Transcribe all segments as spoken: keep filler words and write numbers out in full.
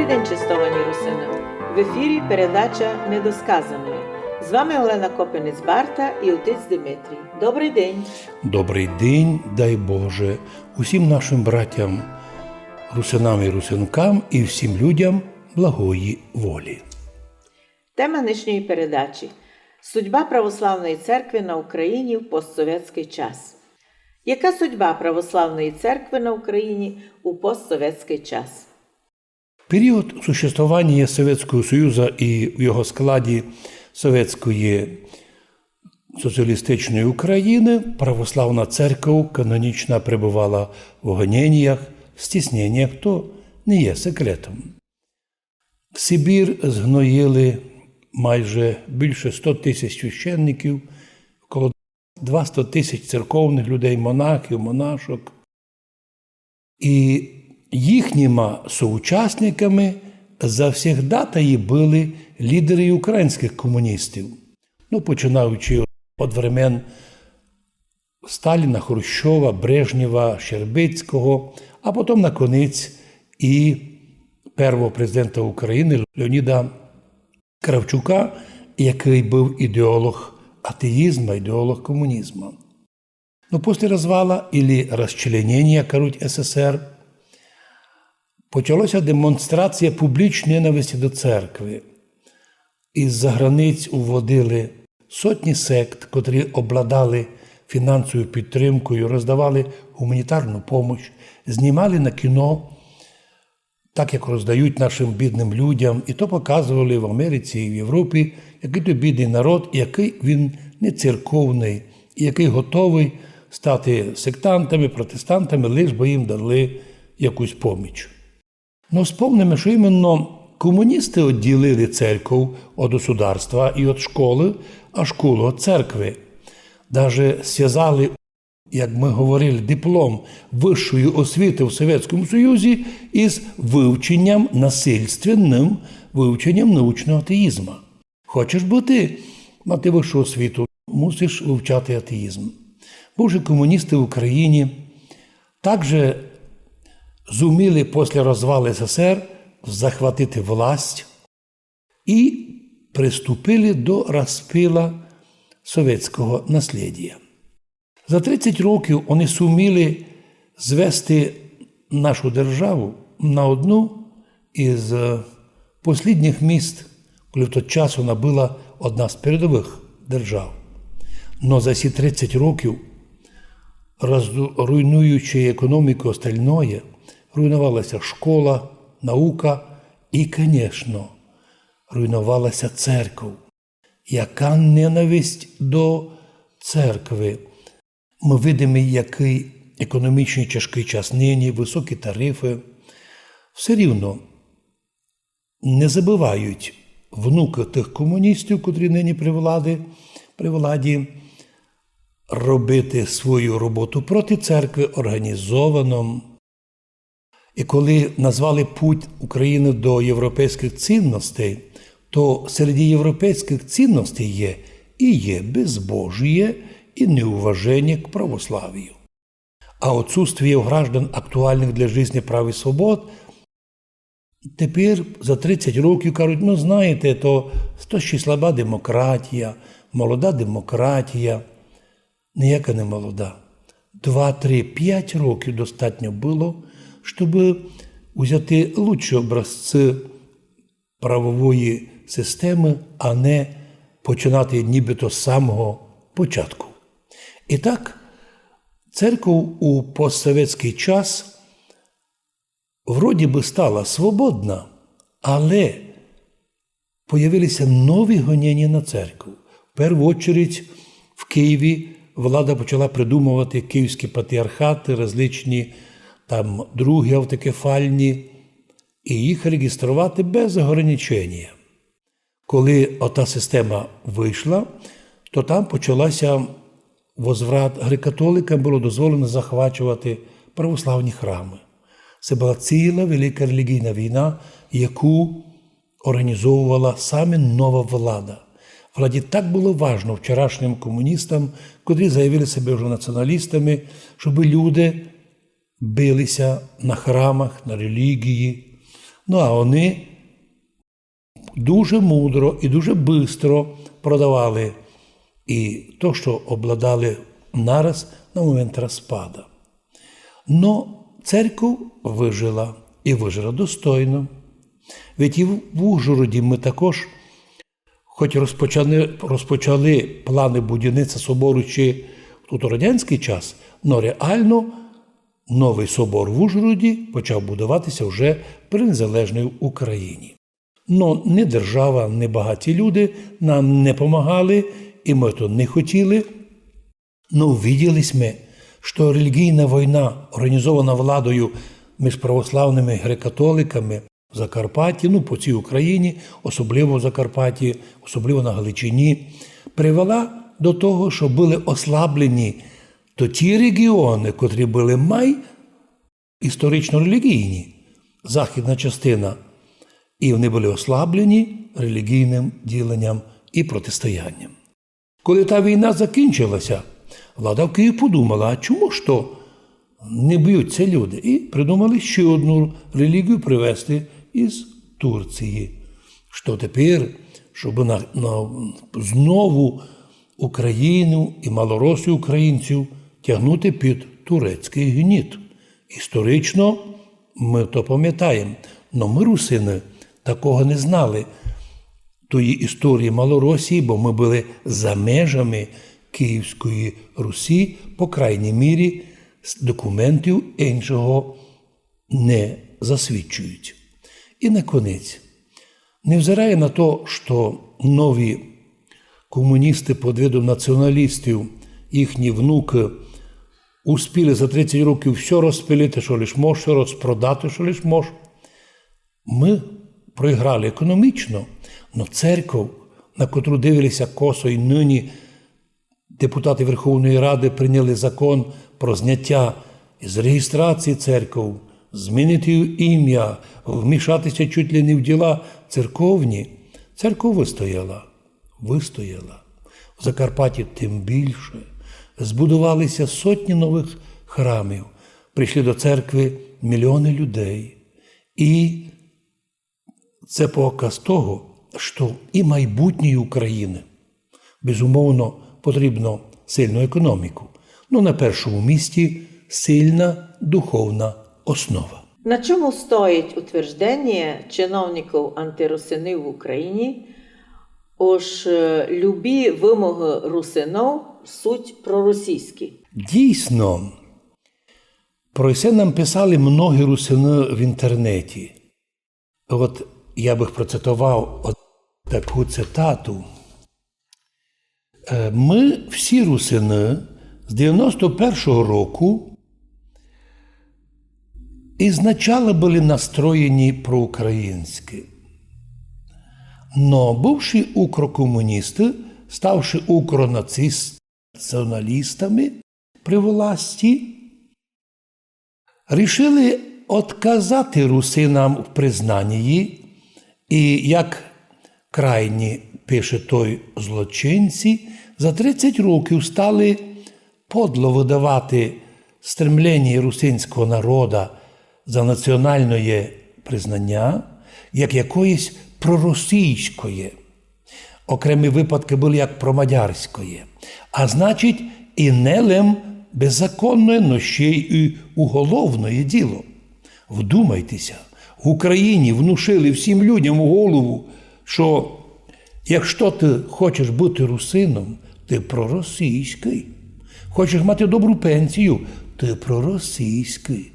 День, честовані русины. В ефірі передача «Недосказаноє». З вами Олена Копинець-Барта і отець Димитрій. Добрый день. Добрый день, дай Боже, усім нашым братям русинам і русинкам і всім людям благої волі. Тема нынішньої передачі: судьба православної церкви на Україні в постсовєтськый час. Яка судьба православної церкви на Україні у постсовєтськый час? В період существованя Совєтського Союза і в його складі Совєтської Соціалістичної України православна церков канонічна перебувала в гоненіях, в стісненнях, то не є секретом. Сибір згноїли майже більше сто тисяч священників, коло двасто тисяч церковных людей, монахів, монашок. І їхніма соучасниками завсегда таї были лідеры українськых комуністів. Ну, починаючи од времен Сталіна, Хрущова, Брежнєва, Щербицького, а потом наконець і первого президента України Леоніда Кравчука, якый быв ідеолог атеїзма, ідеолог комунізма. Но после розвала или розчленєнія, кажуть, С С Р, почалася демонстрація публічної ненависті до церкви. Із-за границь уводили сотні сект, котрі обладали фінансовою підтримкою, роздавали гуманітарну помощь, знімали на кіно, так як роздають нашим бідним людям, і то показували в Америці і в Європі, якый то бідный народ, якый він не церковный, і якый готовый стати сектантами, протестантами, лиш бы їм дали якусь поміч. Но вспомниме, што іменно комуністы одділили церков од государства і од школы, а школу од церкви. Даже связали, як мы говорили, диплом высшої освіты в Совєтському Союзі із вывченням, насильственным вывченням научного атеїзма. Хочеш быти, мати высшу освіту, мусиш вывчати атеїзм. Бо вже комуністы в Україні также зуміли после розвалу С С Р захватити власть і приступили до розпила совєтського наслєдія. За тридцять років они суміли звести нашу державу на одну із, е, послідніх міст, коли в тот час она была одна з передовых держав. Но за сі тридцять років, роз-, руйнуючи економіку, остальноє, руйнувалася школа, наука і, конечно, руйнувалася церков. Яка ненависть до церкви! Мы видиме, якый економічный тяжкый час нині, высокі тарифы. Все рівно не забывають внукы тых комуністів, котрі нині при влади, при владі, робити свою роботу проти церкви організовано. І коли назвали путь України до європейськых цінностей, то серед європейськых цінностей є і є безбожіє, і неуваженіє к православію. А отсутствіє у граждан актуальных для жизни прав і свобод. Тепер за тридцять років кажуть: «Ну, знаєте, то, то ще слаба демократія, молода демократія». Ніяка не молода. Два, три, пять років достатньо было, щоб узяти лучші образці правової системы, а не починати нібито з самого початку. І так, церков у постсовєтськый час вроді бы стала свободна, але появилися нові гонєнія на церкву. В перву очередь в Києві влада почала придумовати київські патріархаты, различні там другі автокефальні, і їх реєструвати без ограничення. Коли ота система вышла, то там почалася возврат, греко-католикам было дозволено захвачовати православні храмы. Се была ціла велика релігійна війна, яку організовувала саме нова влада. Владі так было важно вчорашнім комуністам, котрі заявили себе вже націоналістами, щоб люди билися на храмах, на релігії, Ну а они дуже мудро і дуже быстро продавали і то, што обладали нараз на момент розпада. Но церков выжила і выжила достойно. Ведь і в в Ужгороді мы також, хоть розпочали, розпочали планы будівництва собору ще тут у радянськый час, но реално новый собор в Ужгороді почав будовати ся вже при незалежній Україні. Но ни держава, ни багаті люди нам не помагали, і мы то не хотіли. Но виділи сьме, што релігійна война, орґанізована владою між православными і греко-католиками в Закарпатті, ну, по всій Україні, особливо в Закарпатті, особливо на Галичині, привела до того, што были ослаблені то ті реґіоны, котрі были май історично релігійні, західна частина, і они были ослаблені релігійным діленням і протистоянням. Коли та війна закінчила ся, влада в Києві подумала, а чому ж то не бють ся люди? І придумали ще одну релігію привезти із Турції. Што тепер, щоб на, на, знову Україну і малоросів українців тягнути під турецькый гніт. Історично мы то памятаєме, но мы, русины, такого не знали, тої історії Малоросії, бо мы были за межами Київської Русі, по крайній мірі, с-, документів іншого не засвідчують. І наконець, невзирає на то, што нові комуністы під видом націоналістів, їхні внукы, успіли за тридцять років всьо розпилити, што лиш мож, всьо розпродати, што лиш мож, мы проіграли економічно, но церков, на котру дивили ся косо й нині, депутаты Верховної Рады прийняли закон про зняття з реєстрації церков, змінити її ім'я, вмішати ся чуть ли не в діла церковні. Церков выстояла, выстояла. В Закарпатті тым більше. Збудовали ся сотні новых храмів, прийшли до церкви мільйоны людей. І це показ того, што і майбутнє Україны, безумовно, потрібно сильну економіку. Ну, на першому місці сильна духовна основа. На чому стоїть утвержденіє чиновників антирусинів в Україні, ож, е, любі вимоги русинов суть проросійські? Дійсно, про це нам писали многі русины в інтернеті. От я бы процитовав от таку цитату. Е, мы всі русины з девяносто першого року изначала были настроєні проукраїнськи. Но бывші укрокомуністы, ставши укронаціоналістами при власті, рішили отказати русинам в признанії і, як крайні, пише той, злочинці, за тридцять років стали подло выдавати стремлення русинського народа за націоналноє признаня як якоєсь проросійськоє. Окремі выпадкы были як промадярськоє. А значить, і не лем беззаконноє, но ще й уголовноє діло. Вдумайте ся, в Україні внушили всім людям у голову, што якщо ты хочеш быти русином, ты проросійськый. Хочеш мати добру пенсію, ты проросійськый.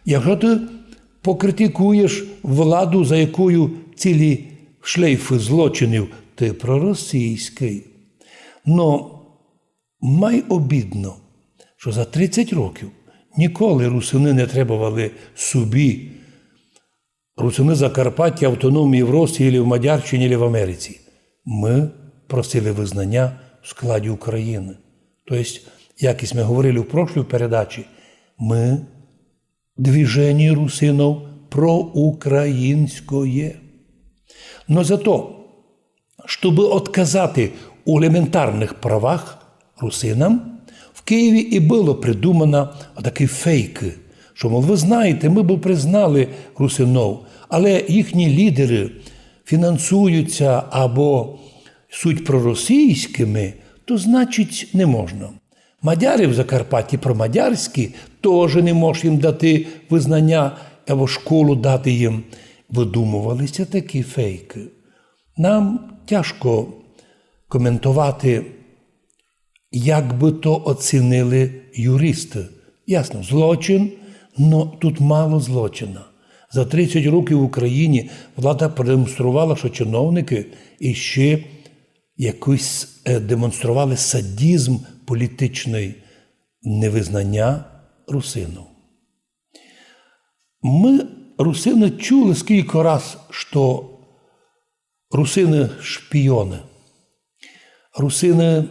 Якщо ты покритикуєш владу, за якою цілі шлейфы злочинів, ты проросійськый. Но май обідно, што за тридцять років ніколи русины не требовали собі, русины Закарпаття, автономії в Росії, или в Мадярщині, или в Америці. Мы просили визнаня в складі Україны. То єсть, як і сьме говорили в прошлій передачі, мы движеніє русинов проукраїнськоє. Но зато, штобы отказати у елементарных правах русинам, в Києві і было придумано отакі фейкы, што, мол, вы знаєте, мы бы признали русинов, але їхні лідери фінансуються або суть проросійськими, то значить не можна. Мадяри в Закарпатті промадярські, теж не можеш їм дати визнання або школу дати їм. Выдумувалися такі фейкы. Нам тяжко коментовати, як бы то оцінили юристы. Ясно, злочин, но тут мало злочина. За тридцять років в Україні влада продемонструвала, што чиновникы іщи якыйсь, е, демонстрували садізм політичный, невизнаня русинов. Мы, русины, чули скілько раз, што русины шпіоны, русины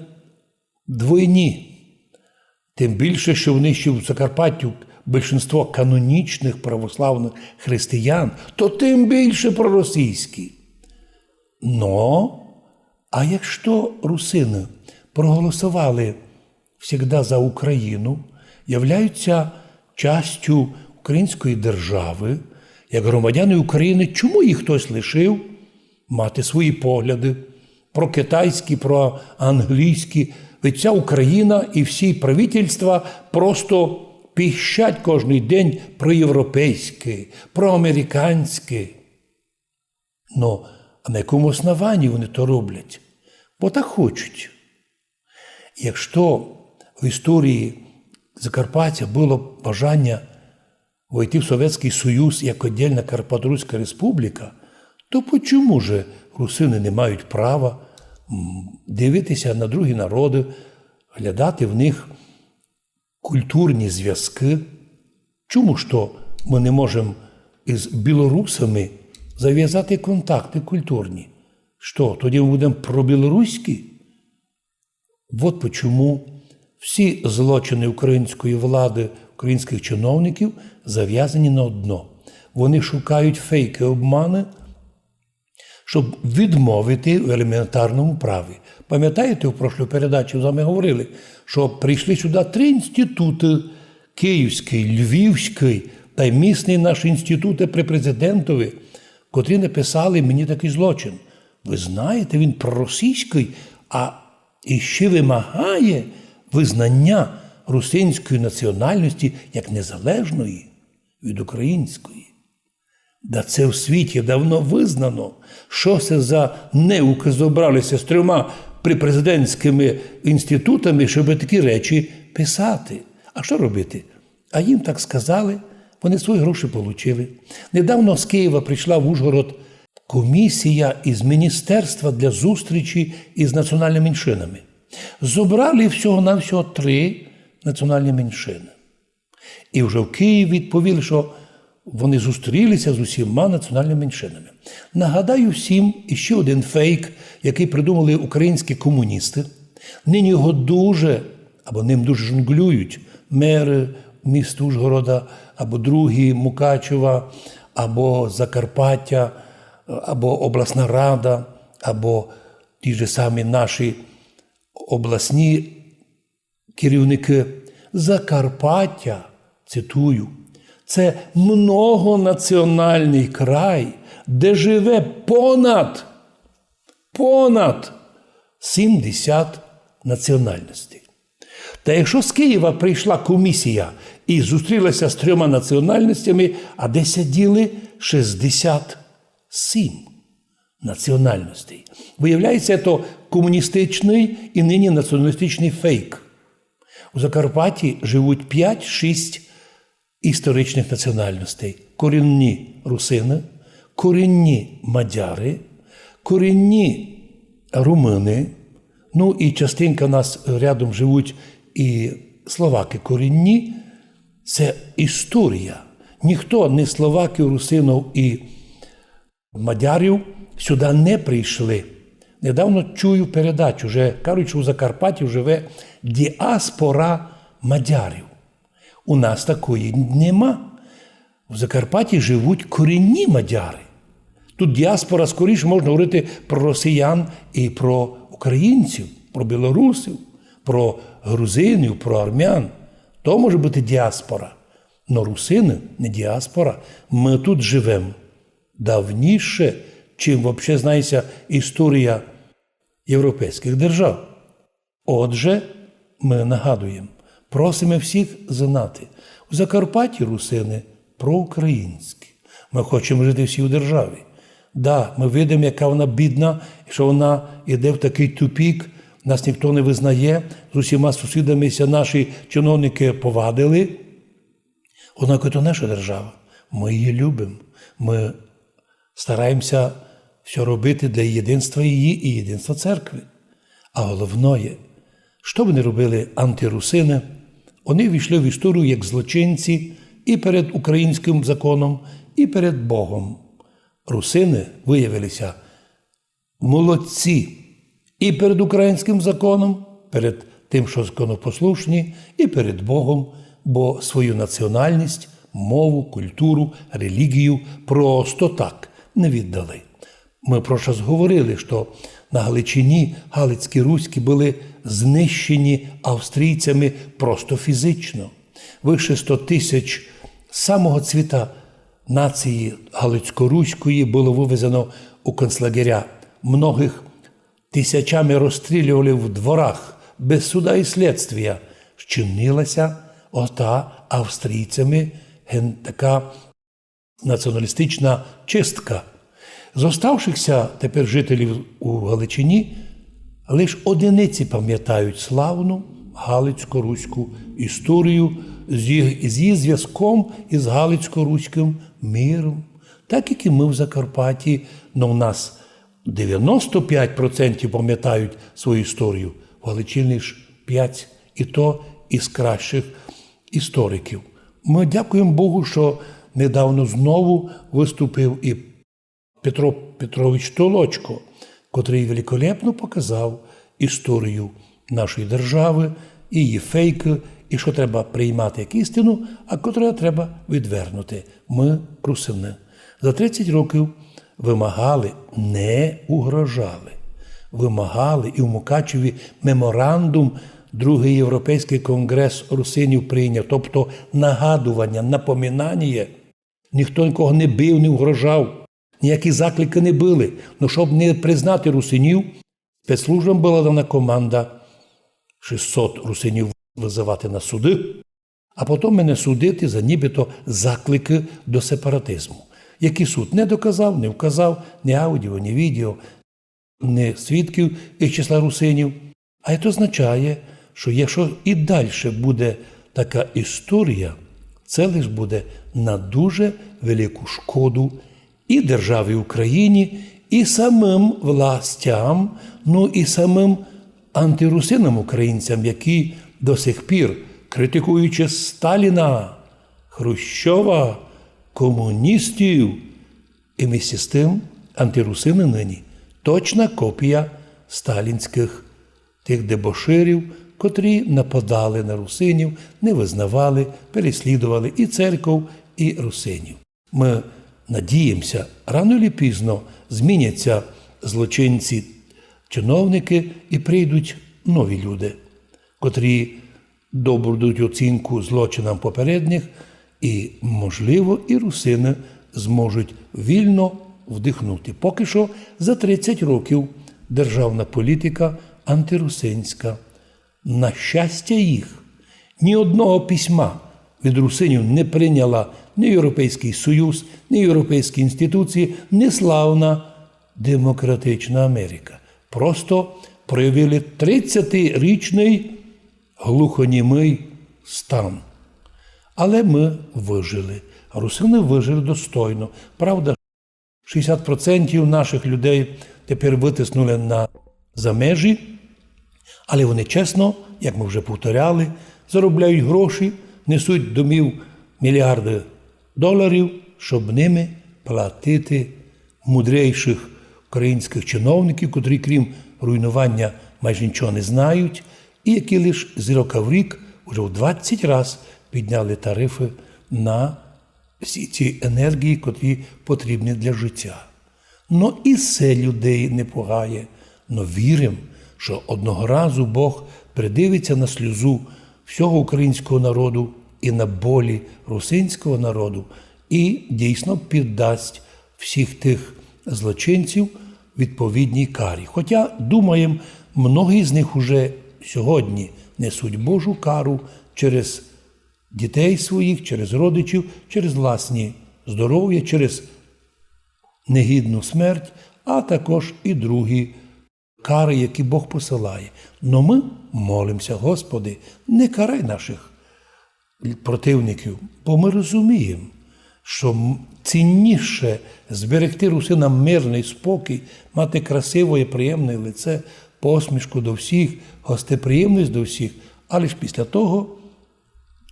двойні. Тым більше, што вони ще в Закарпаттю більшинство канонічных православных християн, то тым більше проросійські. Но, а якщо русины проголосовали всегда за Україну, являються частю української державы, як громадяни України, чому їх хтось лишив мати свої погляды про китайські, про англійські? Ведь вся Україна і всі правительства просто пищать кожный день про європейське, про американське. Но, а на якому основанні вони то роблять? Бо так хочуть. Якщо в історії Закарпаття было бажання войти в Совєтськый Союз як отдельна Карпаторуська республіка, то почому же русины не мають права, м, дивитися на другі народы, глядати в них культурні звязкы? Чому ж то мы не можем із білорусами завязати контакты культурні? Што, тоді мы будем пробілоруські? Вот почому всі злочины української влады, українськых чиновників завязані на одно. Вони шукають фейкы, обманы, щоб відмовити в елементарному праві. Пам'ятаєте, у прошлій передачі з вами говорили, що прийшли сюди три інститути: Київський, Львівський та й місні наші інститути при президентові, котрі написали мені такый злочин. Вы знаєте, він проросійськый, а іщи вимагає визнання русинської національності як незалежної від української. Да це в світі давно визнано. Што се за неукы зобралися з трьома припрезидентськыми інститутами, щоб такі речі писати? А што робити? А їм так сказали, вони свої гроші получили. Недавно з Києва прийшла в Ужгород комісія із міністерства для зустрічі із національными меншинами. Зобрали всього-навсього три національні меншины. І вже в Києві відповіли, що вони зустрілися з усіма національными меншинами. Нагадаю всім іщи один фейк, якый придумали українські комуністы. Нині його дуже, або ним дуже жонглюють меры міст Ужгорода, або другі Мукачева, або Закарпаття, або обласна рада, або ті ж самі наші обласні керівникы. Закарпаття, цитую, це многонаціональный край, де живе понад, понад сімдесят національностей. Та якщо з Києва прийшла комісія і зустрілася з трьома національностями, а де сиділи шістдесят сім національностей. Виявляється, це комуністичный і нині націоналістичный фейк. У Закарпатті живуть пять-шість історичных національностей. Корінні русины, корінні мадяры, корінні румыны, ну і частинка нас рядом живуть і словакы корінні. Це історія. Ніхто, ні словаків, русинов і мадярів сюди не прийшли. Недавно чую передачу, вже кажуть, що у Закарпатті живе діаспора мадярів. У нас такої нема. В Закарпатті живуть корінні мадяры. Тут діаспора, скоріше можна говорити про росіян і про українців, про білорусів, про грузинів, про армян. То може бути діаспора. Но русины не діаспора. Мы тут живем. давніше, чим вообще знає ся історія європейськых держав. Отже, мы нагадуєме, просиме всіх знати, у Закарпатті русины проукраїнські. Мы хочеме жити всі у державі. Да, мы видиме, яка вона бідна, і што вона іде в такый тупік, нас ніхто не визнає, з усіма сусідами ся наші чиновникы повадили. Однако то наша держава. Мы її любиме. Мы стараєме ся всьо робити для єдинства її і єдинства церкви. А головноє, што бы не робили антирусины, они ввійшли в історію як злочинці і перед українськым законом, і перед Богом. Русины выявили ся молодці і перед українськым законом, перед тым, што законопослушні, і перед Богом, бо свою національность, мову, культуру, релігію просто так не віддали. Мы прошлый раз говорили, што на Галичині галицькі руські были знищені австрійцями просто фізично. Выше сто тисяч самого цвіта нації галицько-руської было вывезено у концлагеря. Многых тисячами розстрілювали в дворах, без суда і слідствія. Щинила ся ота австрійцями ген-, така націоналістична чистка. З оставшых ся тепер жителів у Галичині лиш одиниці памятають славну галицько-руську історію з її, з її звязком із галицько-руськым миром. Так як і мы в Закарпатті, но в нас девяносто пять процентів памятають свою історію, в Галичині лиш пять, і то із кращых істориків. Мы дякуєме Богу, што недавно знову выступив і Петро Петрович Толочко, котрый великолепно показав історію нашої державы, і її фейкы, і што треба приймати як істину, а котре треба відвергнути. Мы, русины, за тридцять років вымагали, не угрожали, вымагали, і в Мукачеві меморандум Другый європейськый конґрес русинів прийняв, тобто нагадування, напоминаніє. Ніхто нікого не бив, не угрожав, ніякі закликы не были. Но щоб не признати русинів, спецслужбам была дана команда шістсот русинів вызывати на суды, а потім мене судити за нібито закликы до сепаратизму. Які суд не доказав, не вказав, ні аудіо, ні відео, ні свідків із числа русинів. А це означає, што якщо і дальше буде така історія, це лиш буде на дуже велику шкоду і державі Україні, і самым властям, ну і самым антирусинам українцям, які до сих пір, критикуючи Сталіна, Хрущова, комуністів, і вместе з тым антирусины нині точна копія сталінськых тых дебоширів, котрі нападали на русинів, не визнавали, переслідували і церков, і русинів. Мы надіємося, рано чи пізно зміняться злочинці, чиновникы і прийдуть нові люди, котрі добудуть оцінку злочинам попередніх, і, можливо, і русины зможуть вільно вдихнути. Поки што за тридцять років державна політика антирусинська. На щастя їх, ні одного письма від русинів не прийняла ні Європейськый Союз, ні європейські інституції, ні славна демократична Америка. Просто проявили тридцятирічный глухонімый стан. Але мы выжили. Русины выжили достойно. Правда, шістдесят процентів нашых людей тепер вытиснули на замежі, але вони чесно, як мы вже повторяли, заробляють гроші, несуть домів мільярды доларів, щоб ними платити мудрейшых українськых чиновників, котрі, крім руйнування, майже нічого не знають, і які лиш з рока в рік уже в двадцять раз підняли тарифы на всі ці енергії, котрі потрібні для життя. Но і се людей не пугає, но вірим, што одного разу Бог придивиться на сльозу всього українського народу і на болі русинського народу і дійсно піддасть всіх тых злочинців відповідній карі. Хотя, думаєм, многі з них уже сьогодні несуть Божу кару через дітей своїх, через родичів, через власні здоровя, через негідну смерть, а також і другі кары, які Бог посилає. Но мы молимся: Господи, не карай наших противників, бо мы розумієм, што м-, цінніше зберегти русинам мирный спокій, мати красивоє, приємне лице, посмішку до всіх, гостеприємность до всіх, а лиш після того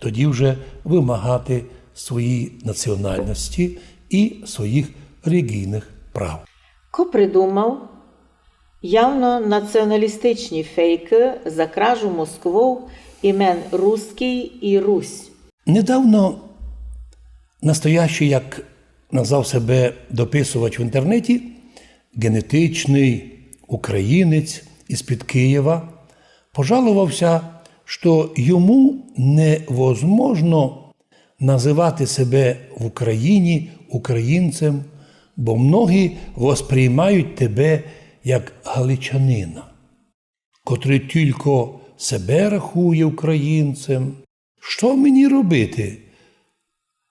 тоді вже вымагати своєї національности і своїх релігійных прав. Ко придумав явно націоналістичні фейкы за кражу Москвов імен Руськый і Русь? Недавно настоящий, як назвав себе дописувач в інтернеті, генетичный українець із-під Києва, пожаловався, што йому невозможно называти себе в Україні українцем, бо многі восприймають тебе як галичанина, котрый тілько себе рахує українцем. Што мені робити?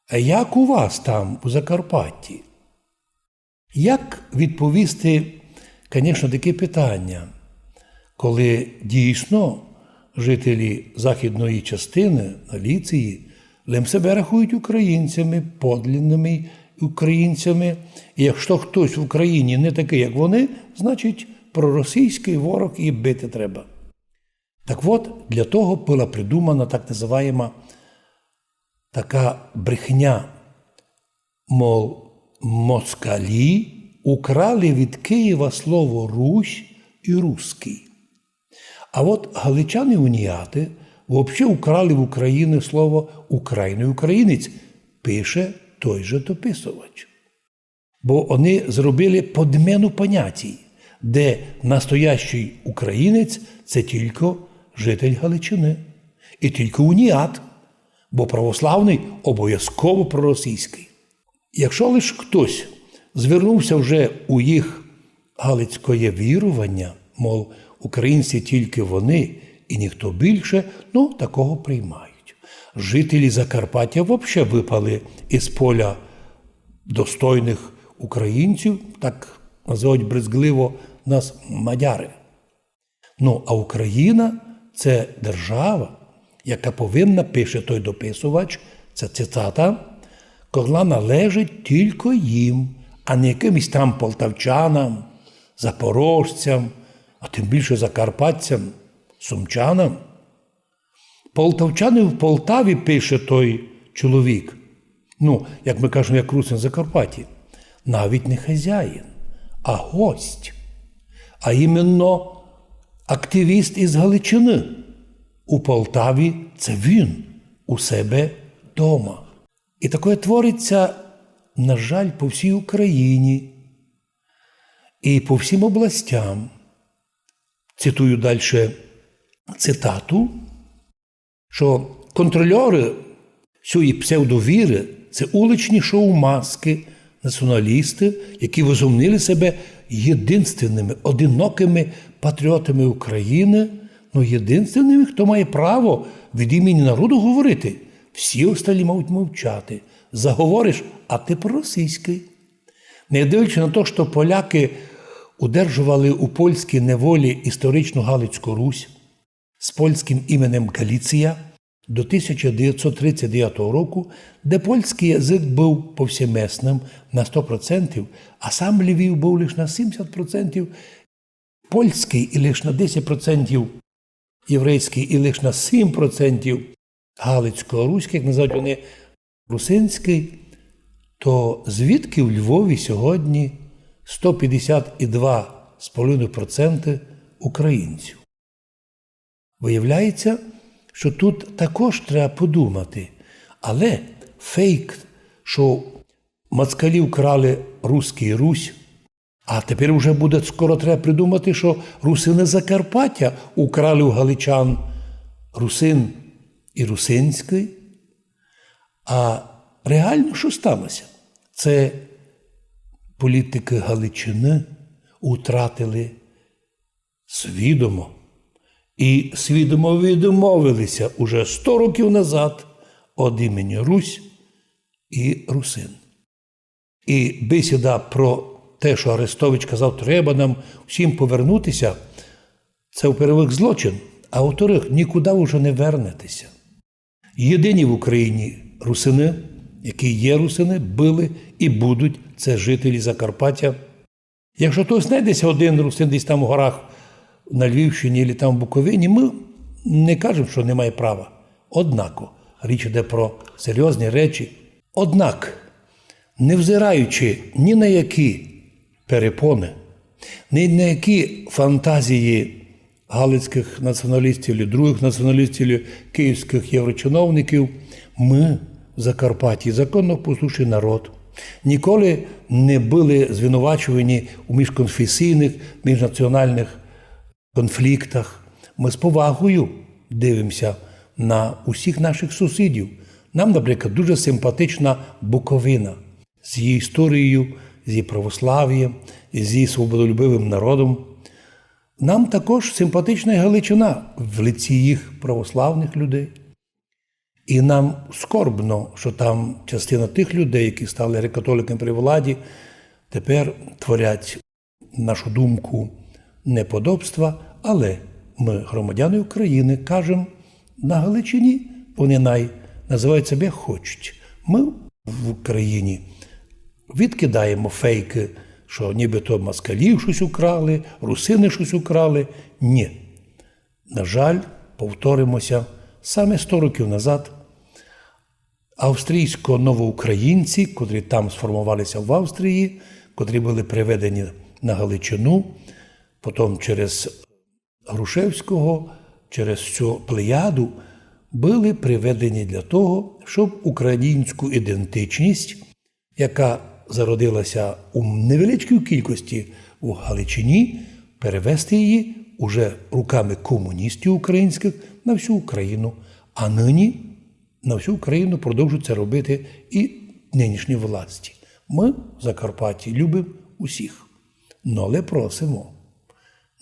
А як у вас там, у Закарпатті? Як відповісти, конечно, таке питання, коли дійсно жителі західної частины Галіції лем себе рахують українцями, подлинными українцями, і якщо хтось в Україні не такый, як вони, значить, проросійськый ворог і бити треба. Так от, для того была придумана так называєма така брехня, мол, москалі украли від Києва слово Русь і Руськый. А от галичаны-уніаты вообще украли в Україны слово Україна і українець, пише той же дописувач. Бо они зробили подмену понятій, де настоящый українець — це тілько житель Галичины. І тілько уніат, бо православный обовязково проросійськый. Якщо лиш хтось звернувся вже у їх галицькоє вірованя, мол, українці тілько вони і ніхто більше, ну, такого приймають. Жителі Закарпаття вообще выпали із поля достойных українців, так називають брезгливо нас мадяры. Ну, а Україна — це держава, яка повинна, пише той дописувач, це цитата, котра належить тілько їм, а не якимось там полтавчанам, запорожцям, а тим більше закарпатцям, сумчанам. Полтавчани в Полтаві, пише той чоловік, ну, як мы кажеме, як русин в Закарпатті, навіть не хазяїн, а гость. А іменно активіст із Галичины. У Полтаві — це він, у себе дома. І такоє твориться, на жаль, по всій Україні і по всім областям. Цитую дальше цитату, што контрольоры сьої псевдовіры — це уличні шоумаскы, націоналісты, які возомнили себе єдинственными, одинокыми патріотами Україны, но єдинственными, хто має право від імені народу говорити. Всі осталі мають мовчати. Заговориш, а ти проросійськый. Не дивлячи на то, што полякы удержовали у польській неволі історичну Галицьку Русь з польськым іменем Галіція до тисяча девятсот тридцять девятого року, де польськый язык быв повсеместным на сто процентів, а сам Львів быв лиш на сімдесят процентів польськый і лиш на десять процентів єврейськый і лиш на сім процентів галицько-руськый, як називають вони, русинськый, то звідки в Львові сьогодні сто пятдесят два з половиною проценты українців? Виявляється, што тут також треба подумати. Але фейк, што москалі вкрали Руськый і Русь, а тепер уже буде скоро треба придумати, што русины Закарпаття украли у галичан русин і русинськый. А реално што сталося? Це політикы Галичины утратили свідомо і свідомо відмовили ся уже сто років назад од імені Русь і русин. І бесіда про те, што Арестович казав, треба нам всім повернути ся, це, во-первых, злочин, а во-вторых, нікуды уже не вернете ся. Єдині в Україні русины, які є русины, были і будуть, це жителі Закарпаття. Якщо хтось знайде ся один русин десь там в горах на Львівщині або там в Буковині, мы не кажемо, што не має права. Однако, річ іде про серйозні речі. Однак, невзираючи ні на які перепоны, ні на які фантазії галицькых націоналістів, другых націоналістів, київськых єврочиновників, мы в Закарпатті законопослушный народ. Ніколи не были звинувачувані у міжконфесійных, міжнаціональных конфліктах. Мы з повагою дивимося на усіх наших сусідів. Нам, наприклад, дуже симпатична Буковина з її історією, з її православ'ям, з її свободолюбивим народом. Нам також симпатична і Галичина в лиці їх православних людей. І нам скорбно, що там частина тих людей, які стали греко-католиками при владі, тепер творять, нашу думку, неподобства, але мы, громадяни України, кажемо на Галичині, вони най називають себе як хочуть. Мы в Україні відкидаємо фейкы, що нібито москалі щось украли, русины щось украли. Ні. На жаль, повторимося, саме сто років назад австрійсько-новоукраїнці, котрі там сформувалися в Австрії, котрі были приведені на Галичину, потім через Грушевського, через цю плеяду, были приведені для того, щоб українську ідентичність, яка зародилася у невеличкій кількості у Галичині, перевести її уже руками комуністів українськых на всю Україну. А нині на всю Україну продовжують це робити і нинішні власті. Мы в Закарпатті любимо усіх. Но але просимо,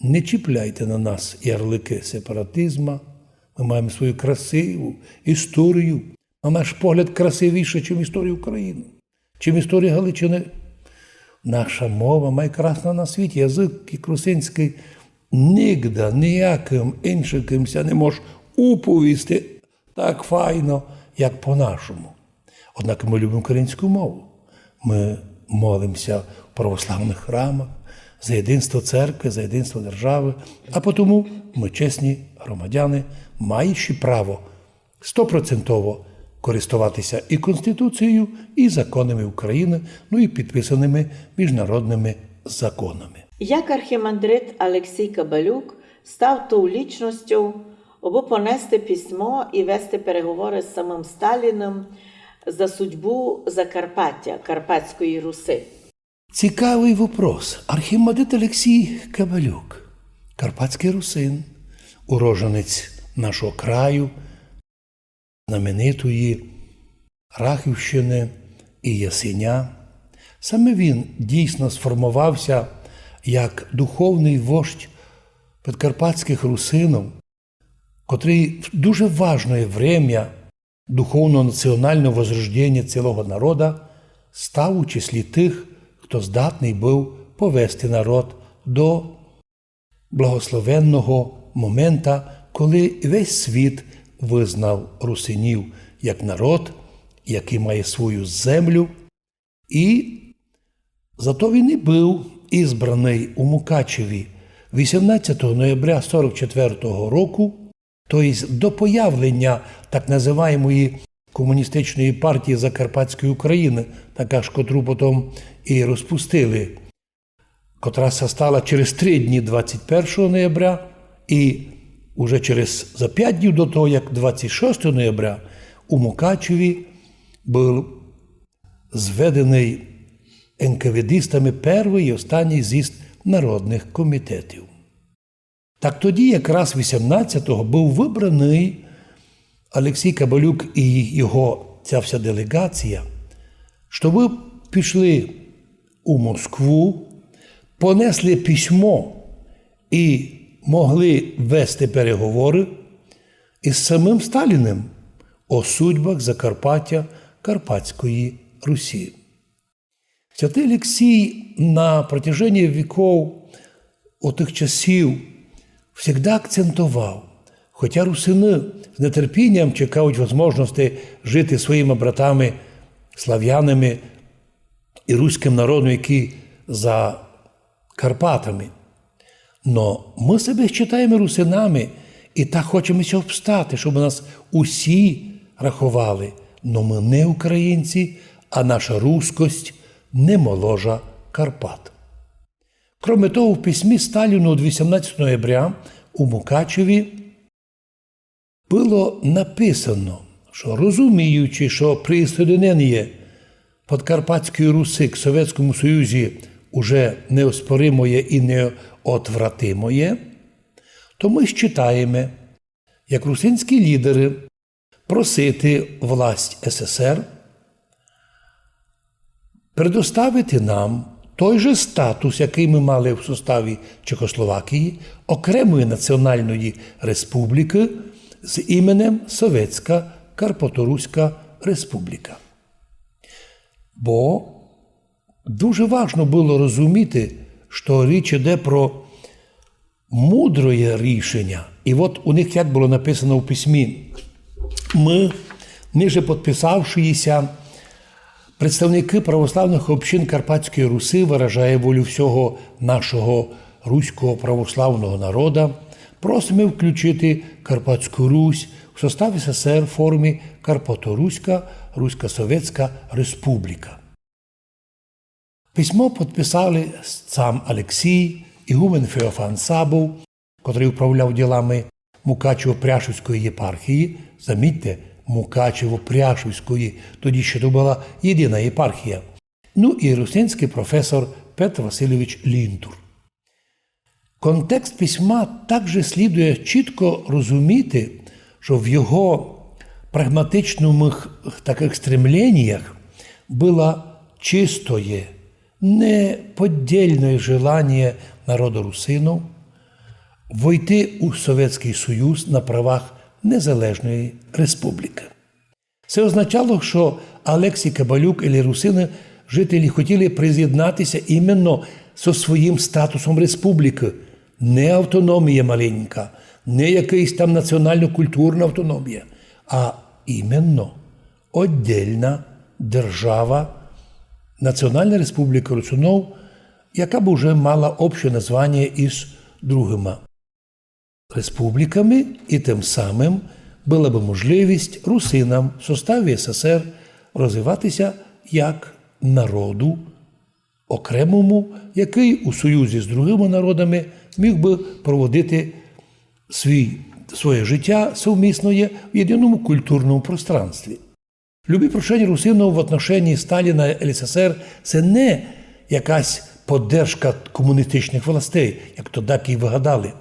не чіпляйте на нас ярликы сепаратизма. Мы маємо свою красиву історію. На наш погляд, красивіше, чим історія України, чим історія Галичины. Наша мова май красна на світі, язык як русинськый нигде, ніякым іншакым ся не мож уповісти так файно, як по-нашому. Однак мы любимо українську мову. Мы молимося в православных храмах за єдинство церкви, за єдинство державы, а потому мы чесні громадяни, маючи право стопроцентово користоватися і Конституцією, і законами України, ну і підписаними міжнародними законами. Як архімандрит Алексій Кабалюк став тов лічностю, абы понести письмо і вести переговоры з самым Сталіным за судьбу Закарпаття, Карпатської Руси? Цікавый вопрос. Архімандрит Алексій Кабалюк, карпатськый русин, уроженець нашого краю, знаменитої Рахівщины і Ясеня. Саме він дійсно сформовався як духовный вождь підкарпатськых русинов, котрый в дуже важне время духовно-національного возрождення цілого народа став у числі тых, хто здатный быв повести народ до благословенного момента, коли весь світ визнав русинів як народ, якый має свою землю. І зато він і быв избраный у Мукачеві вісімнадцятого ноября сорок четвертого року, то єсть до появлення так называємої Комуністичної партії Закарпатської України, така ж, котру потім і розпустили, котра ся стала через три дні, двадцять першого ноября, і уже через, за пять днів до того, як двадцять шостого ноября, у Мукачеві быв зведеный енкаведистами первый і останній з'їзд народных комітетів. Так тоді якраз вісімнадцятого быв выбраный Алексій Кабалюк і його ця вся делеґація, што пішли у Москву, понесли письмо і могли вести переговоры із самым Сталіным о судьбах Закарпаття, Карпатської Русі. Святый Алексій на протяжении віков, отых часів, всегда акцентовав, хотя русины з нетерпінням чекають возможности жити своїми братами славянами і руськым народом, які за Карпатами. Но мы себе считаєме русинами і так хочеме ся обстати, щоб нас усі раховали. Но мы не українці, а наша рускость не моложе Карпат. Кроме того, в письмі Сталіну од вісімнадцятого ноября у Мукачеві было написано, што розуміючи, што присоєдиненіє Подкарпатської Руси к Совєтському Союзі уже неоспоримоє і неотвратимоє, то мы считаєме, як русинські лідеры, просити власть С С Р предоставити нам той же статус, якый мы мали в составі Чехословакії, окремої національної республікы з іменем Совєтська Карпаторуська Республіка. Бо дуже важно было розуміти, што річ іде про мудроє рішеня. І от у них як было написано в письмі: «Мы, ниже подписавшиеся, представникы православных общин Карпатської Руси, выражає волю всього нашого руського православного народа, просиме включити Карпатську Русь в состав С С Р в формі Карпаторуська Руська Совєтська Республіка». Письмо подписали сам Алексій, ігумен Феофан Сабов, котрый управляв ділами Мукачево-Пряшівської єпархії. Замітьте, Мукачево-Пряшівської, тоді ще то была єдина єпархія. Ну і русинськый професор Петр Васильович Лінтур. Контекст письма также слідує чітко розуміти, што в його прагматичных такых стремленіях было чистоє, неподдільне желаніє народу русинов войти у Совєтськый Союз на правах незалежної республікы. Се означало, што Алексій Кабалюк или русины, жителі, хотіли призєднати ся іменно зо своїм статусом республікы. Не автономія маленька, не якыйсь там націонално-культурна автономія, а іменно оддільна держава, Національна Республіка Русинов, яка бы уже мала общоє названіє із другыма республіками, і тым самым была бы можливість русинам в составі С С Р розвивати ся як народу окремому, якый у союзі з другыма народами міг бы проводити свій, своє життя совмісноє в єдиному культурному пространстві. Любі прошеня русинов в отношенії Сталіна і С С Р — се не якась поддержка комуністичных властей, як то дакы выгадали,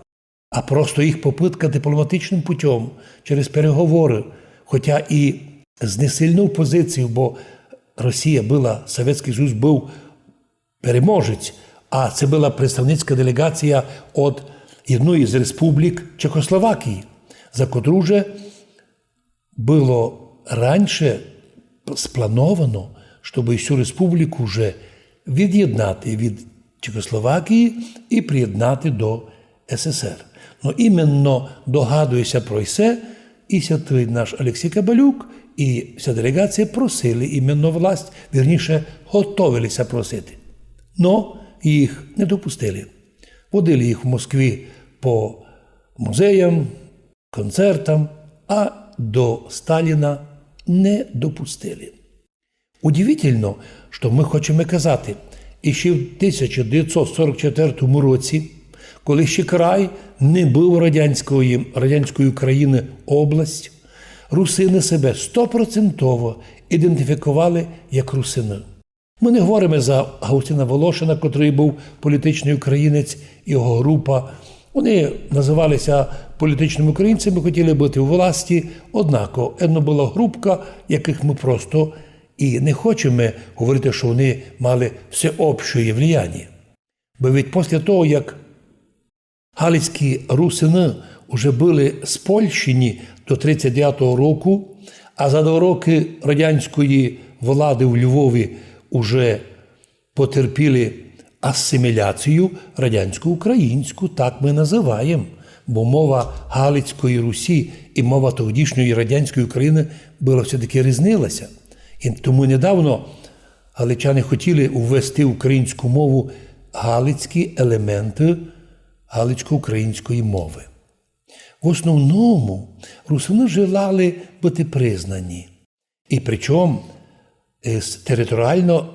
а просто їх попытка дипломатичным путём через переговоры, хотя і з несильнов позиційов, бо Росія была, Совєтськый Союз быв переможець, а се была представницька делеґація од єдної з республік Чехословакії, за котру вже было раньше сплановано, щоб і сю республіку вже від'єднати від Чехословакії і приєднати до С С Р. Но іменно догадує ся про се і сятый наш Алексій Кабалюк, і ся делеґація просили іменно власть, вірніше, готовили ся просити. Но їх не допустили. Водили їх в Москві по музеям, концертам, а до Сталіна не допустили. Удивительно, што мы хочеме казати, іщи в тисяча девятьсот сорок четвертому році, коли ще край не быв радянської, радянської України область, русины себе стопроцентово ідентифіковали як русины. Мы не говориме за Августина Волошина, котрый быв політичный українець, його група. Они называли ся політичными українцями, хотіли быти у власти, однако, едно была групка, якых мы просто І не хочеме говорити, што они мали всеобщоє влияння. Бо ведь після того, як галицькі русины уже были спольщені до тридцять девятого року, а за два рокы радянської влады в Львові уже потерпіли асиміляцію радянсько-українську, так мы называєме, бо мова Галицької Русі і мова тодішньої радянської України была все-таки різнилася. І тому недавно галичани хотіли ввести в українську мову галицькі елементы галицько-української мовы. В основному русины желали быти признані. І причому з територіально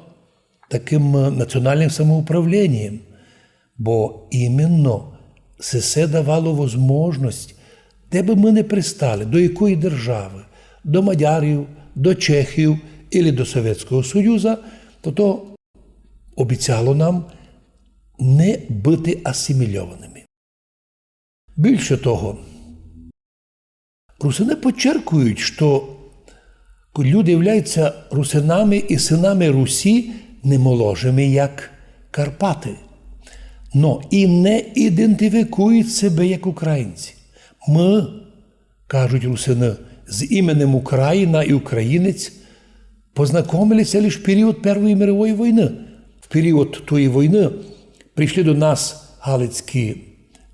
такым національным самоуправлінням, бо іменно се, се давало возможность, де бы мы не пристали, до якої державы, до мадярів, до чехів или до Совєтського Союза, то то обіцяло нам не быти асимільоваными. Більше того, русины подчеркують, што люди являються русинами і синами Русі не молодшыми, як Карпаты, но і не ідентифікують себе як українці. Мы, кажуть русины, з іменем Україна і українець познакомилися лиш в період Первої мирової войны. В період тої войны прийшли до нас галицькі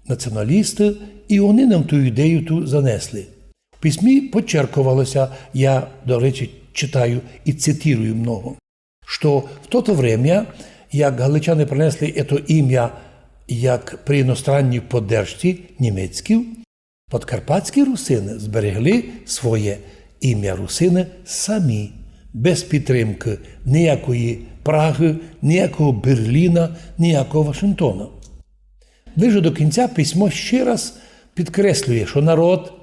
націоналісты, і они нам ту ідею ту занесли. В письмі подчерковалося, я, до речі, читаю і цитирую много, што в тото время, як галичани принесли ето імя як при іностранній поддержці німецьків, подкарпатські русины зберегли своє імя русины самі, без підтримкы ніякої Прагы, ніякого Берліна, ніякого Вашингтона. Ближе до кінця письмо ще раз підкреслює, што народ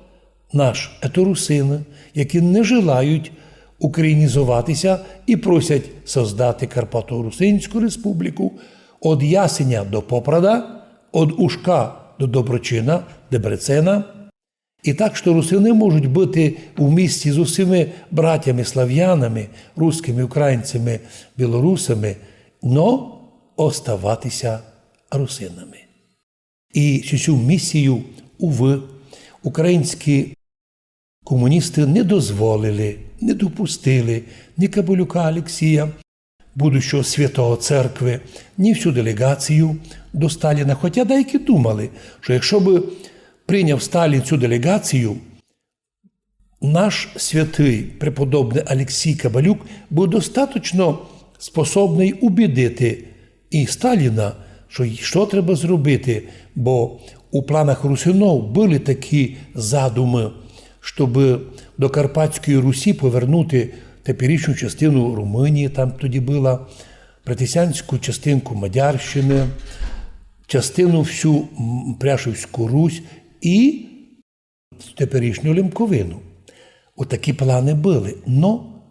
наш — ето русины, які не желають українізоватися і просять создати Карпато-Русинську республіку од Ясеня до Попрада, од Ужка до Доброчина, Дебрецена. І так, што русины можуть быти у місті з усіма братями славянами, русскими, українцями, білорусами, но оставатися русинами. І сю, сю місію, увы, українські комуністы не дозволили, не допустили ні Кабалюка Алексія, будущого святого церкви, ні всю делеґацію до Сталіна. Хотя деякі думали, што якщо бы прийняв Сталін цю делеґацію, наш святый преподобный Алексій Кабалюк быв достаточно способный убідити і Сталіна, што, што треба зробити, бо у планах русинов были такі задумы, щоб до Карпатської Русі повернути теперішню частину Румунії, там тоді была, притисянську частинку Мадярщины, частину всю, м, Пряшівську Русь і теперішню Лемковину. Отакі планы были, но,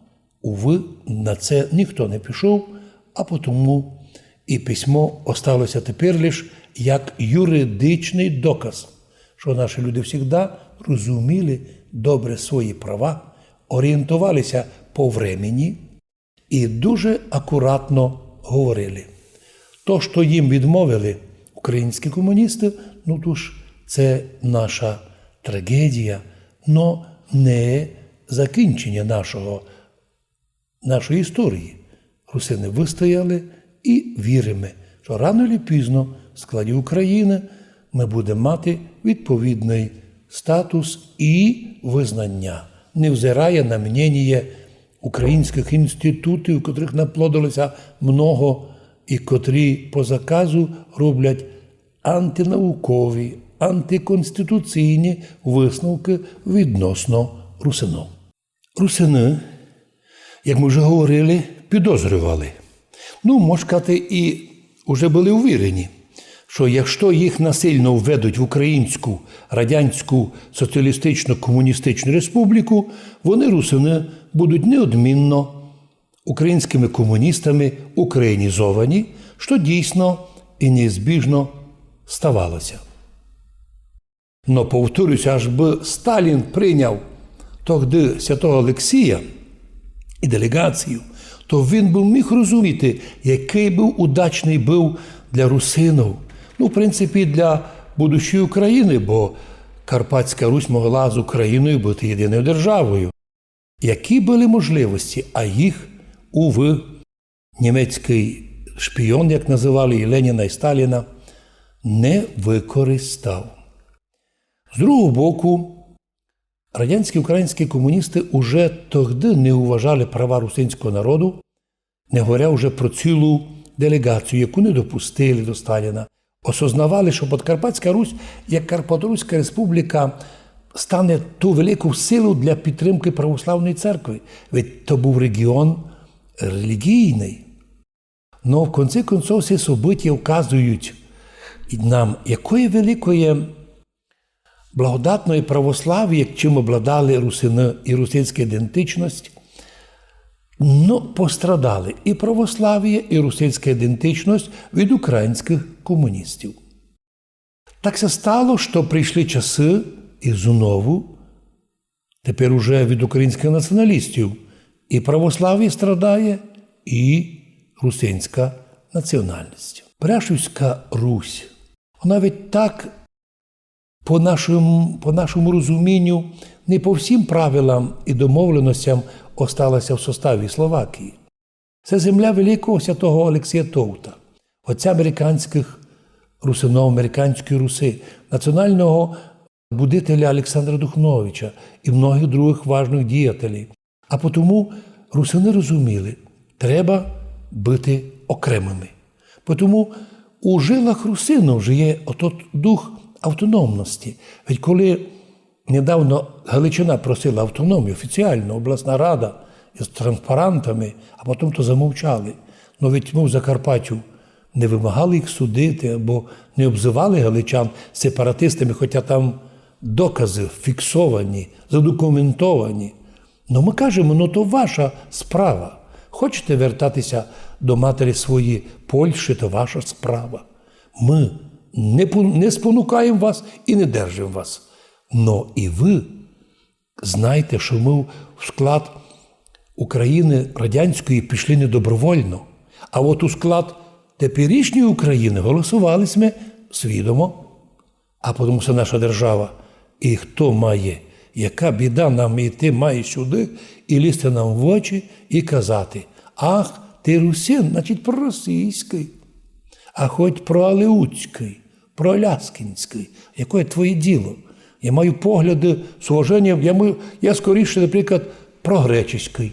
увы, на це ніхто не пішов, а потому і письмо осталося тепер лиш як юридичный доказ, што наші люди всегда розуміли добре свої права, орієнтовалися по времені, і дуже акуратно говорили. То, што їм відмовили українські комуністы, ну, тож це наша трагедія, но не закінчення нашого, нашої історії. Русины выстояли і віриме, што рано чи пізно в складі Україны мы будеме мати відповідный статус і визнаня, невзирає на мненіє українськых інститутів, котрых наплодилося много і котрі по заказу роблять антинаукові, антиконституційні висновкы відносно русинов. Русины, як мы вже говорили, підозрювали. Ну, мож казати, і уже были увірені, што якщо їх насильно введуть в Українську Радянську Соціалістично-Комуністичну Республіку, вони, русины, будуть неодмінно українськыми комуністами українізовані, што дійсно і неізбіжно ставалося. Но, повторюся, аж бы Сталін прийняв тогды святого Алексія, і делеґацію, то він бы міг розуміти, якый бы удачный быв для русинов, ну, в принципі, для будущої Украины, бо Карпатська Русь могла з Украиною быти єдиною державою. Які были можливості, а їх, увы, німецькый шпіон, як называли і Леніна, і Сталіна, не выкористав. З другого боку, радянські українські комуністы уже тогды не уважали права русинського народу, не говоря уже про цілу делеґацію, яку не допустили до Сталіна. Осознавали, што Подкарпатська Русь, як Карпаторуська республіка, стане ту велику силу для підтримкы православної церкви. Ведь то быв реґіон реліґійный. Но в конці концов всі события вказують нам, якоє великоє благодатноє православіє, чим обладали русины, і русинська ідентичность, но пострадали і православіє, і русинська ідентичность від українськых комуністів. Так ся стало, што прийшли часы і знову тепер уже від українськых націоналістів і православіє страдає, і русинська націоналность. Пряшівська Русь, вона ведь так по нашому, по нашому розуміню не по всім правилам і домовленостям осталася в составі Словакії. Се земля великого святого Олексія Товта, отця американськых русинов, американської Руси, національного будителя Олександра Духновича і многых другых важных діятелей. А потому русины розуміли, треба быти окремыми. Потому у жилах русинов жиє отот дух автономности. Ведь коли недавно Галичина просила автономію офіціално, обласна рада з транспарантами, а потім то замовчали. Но ведь мы в Закарпаттю не вимагали їх судити або не обзывали галичан сепаратистами, хоча там доказы фіксовані, задокументовані. Но мы кажеме, но то ваша справа. Хочете вертатися до матері своєї Польщі, то ваша справа. Мы не пу-, не спонукаєме вас і не держиме вас. Но і вы знайте, што мы в склад Україны радянської пішли не добровольно, а от у склад теперішньої Україны голосовали сьме свідомо. А потому што наша держава, і хто має, яка біда нам іти має сюды, і лізти нам в очі, і казати: «Ах, ты русин, значить, проросійськый, а хоть проалеутськый, проляскінськый. Якоє твоє діло?» Я маю погляды з уваженням, я, маю, я скоріше, наприклад, прогречеськый.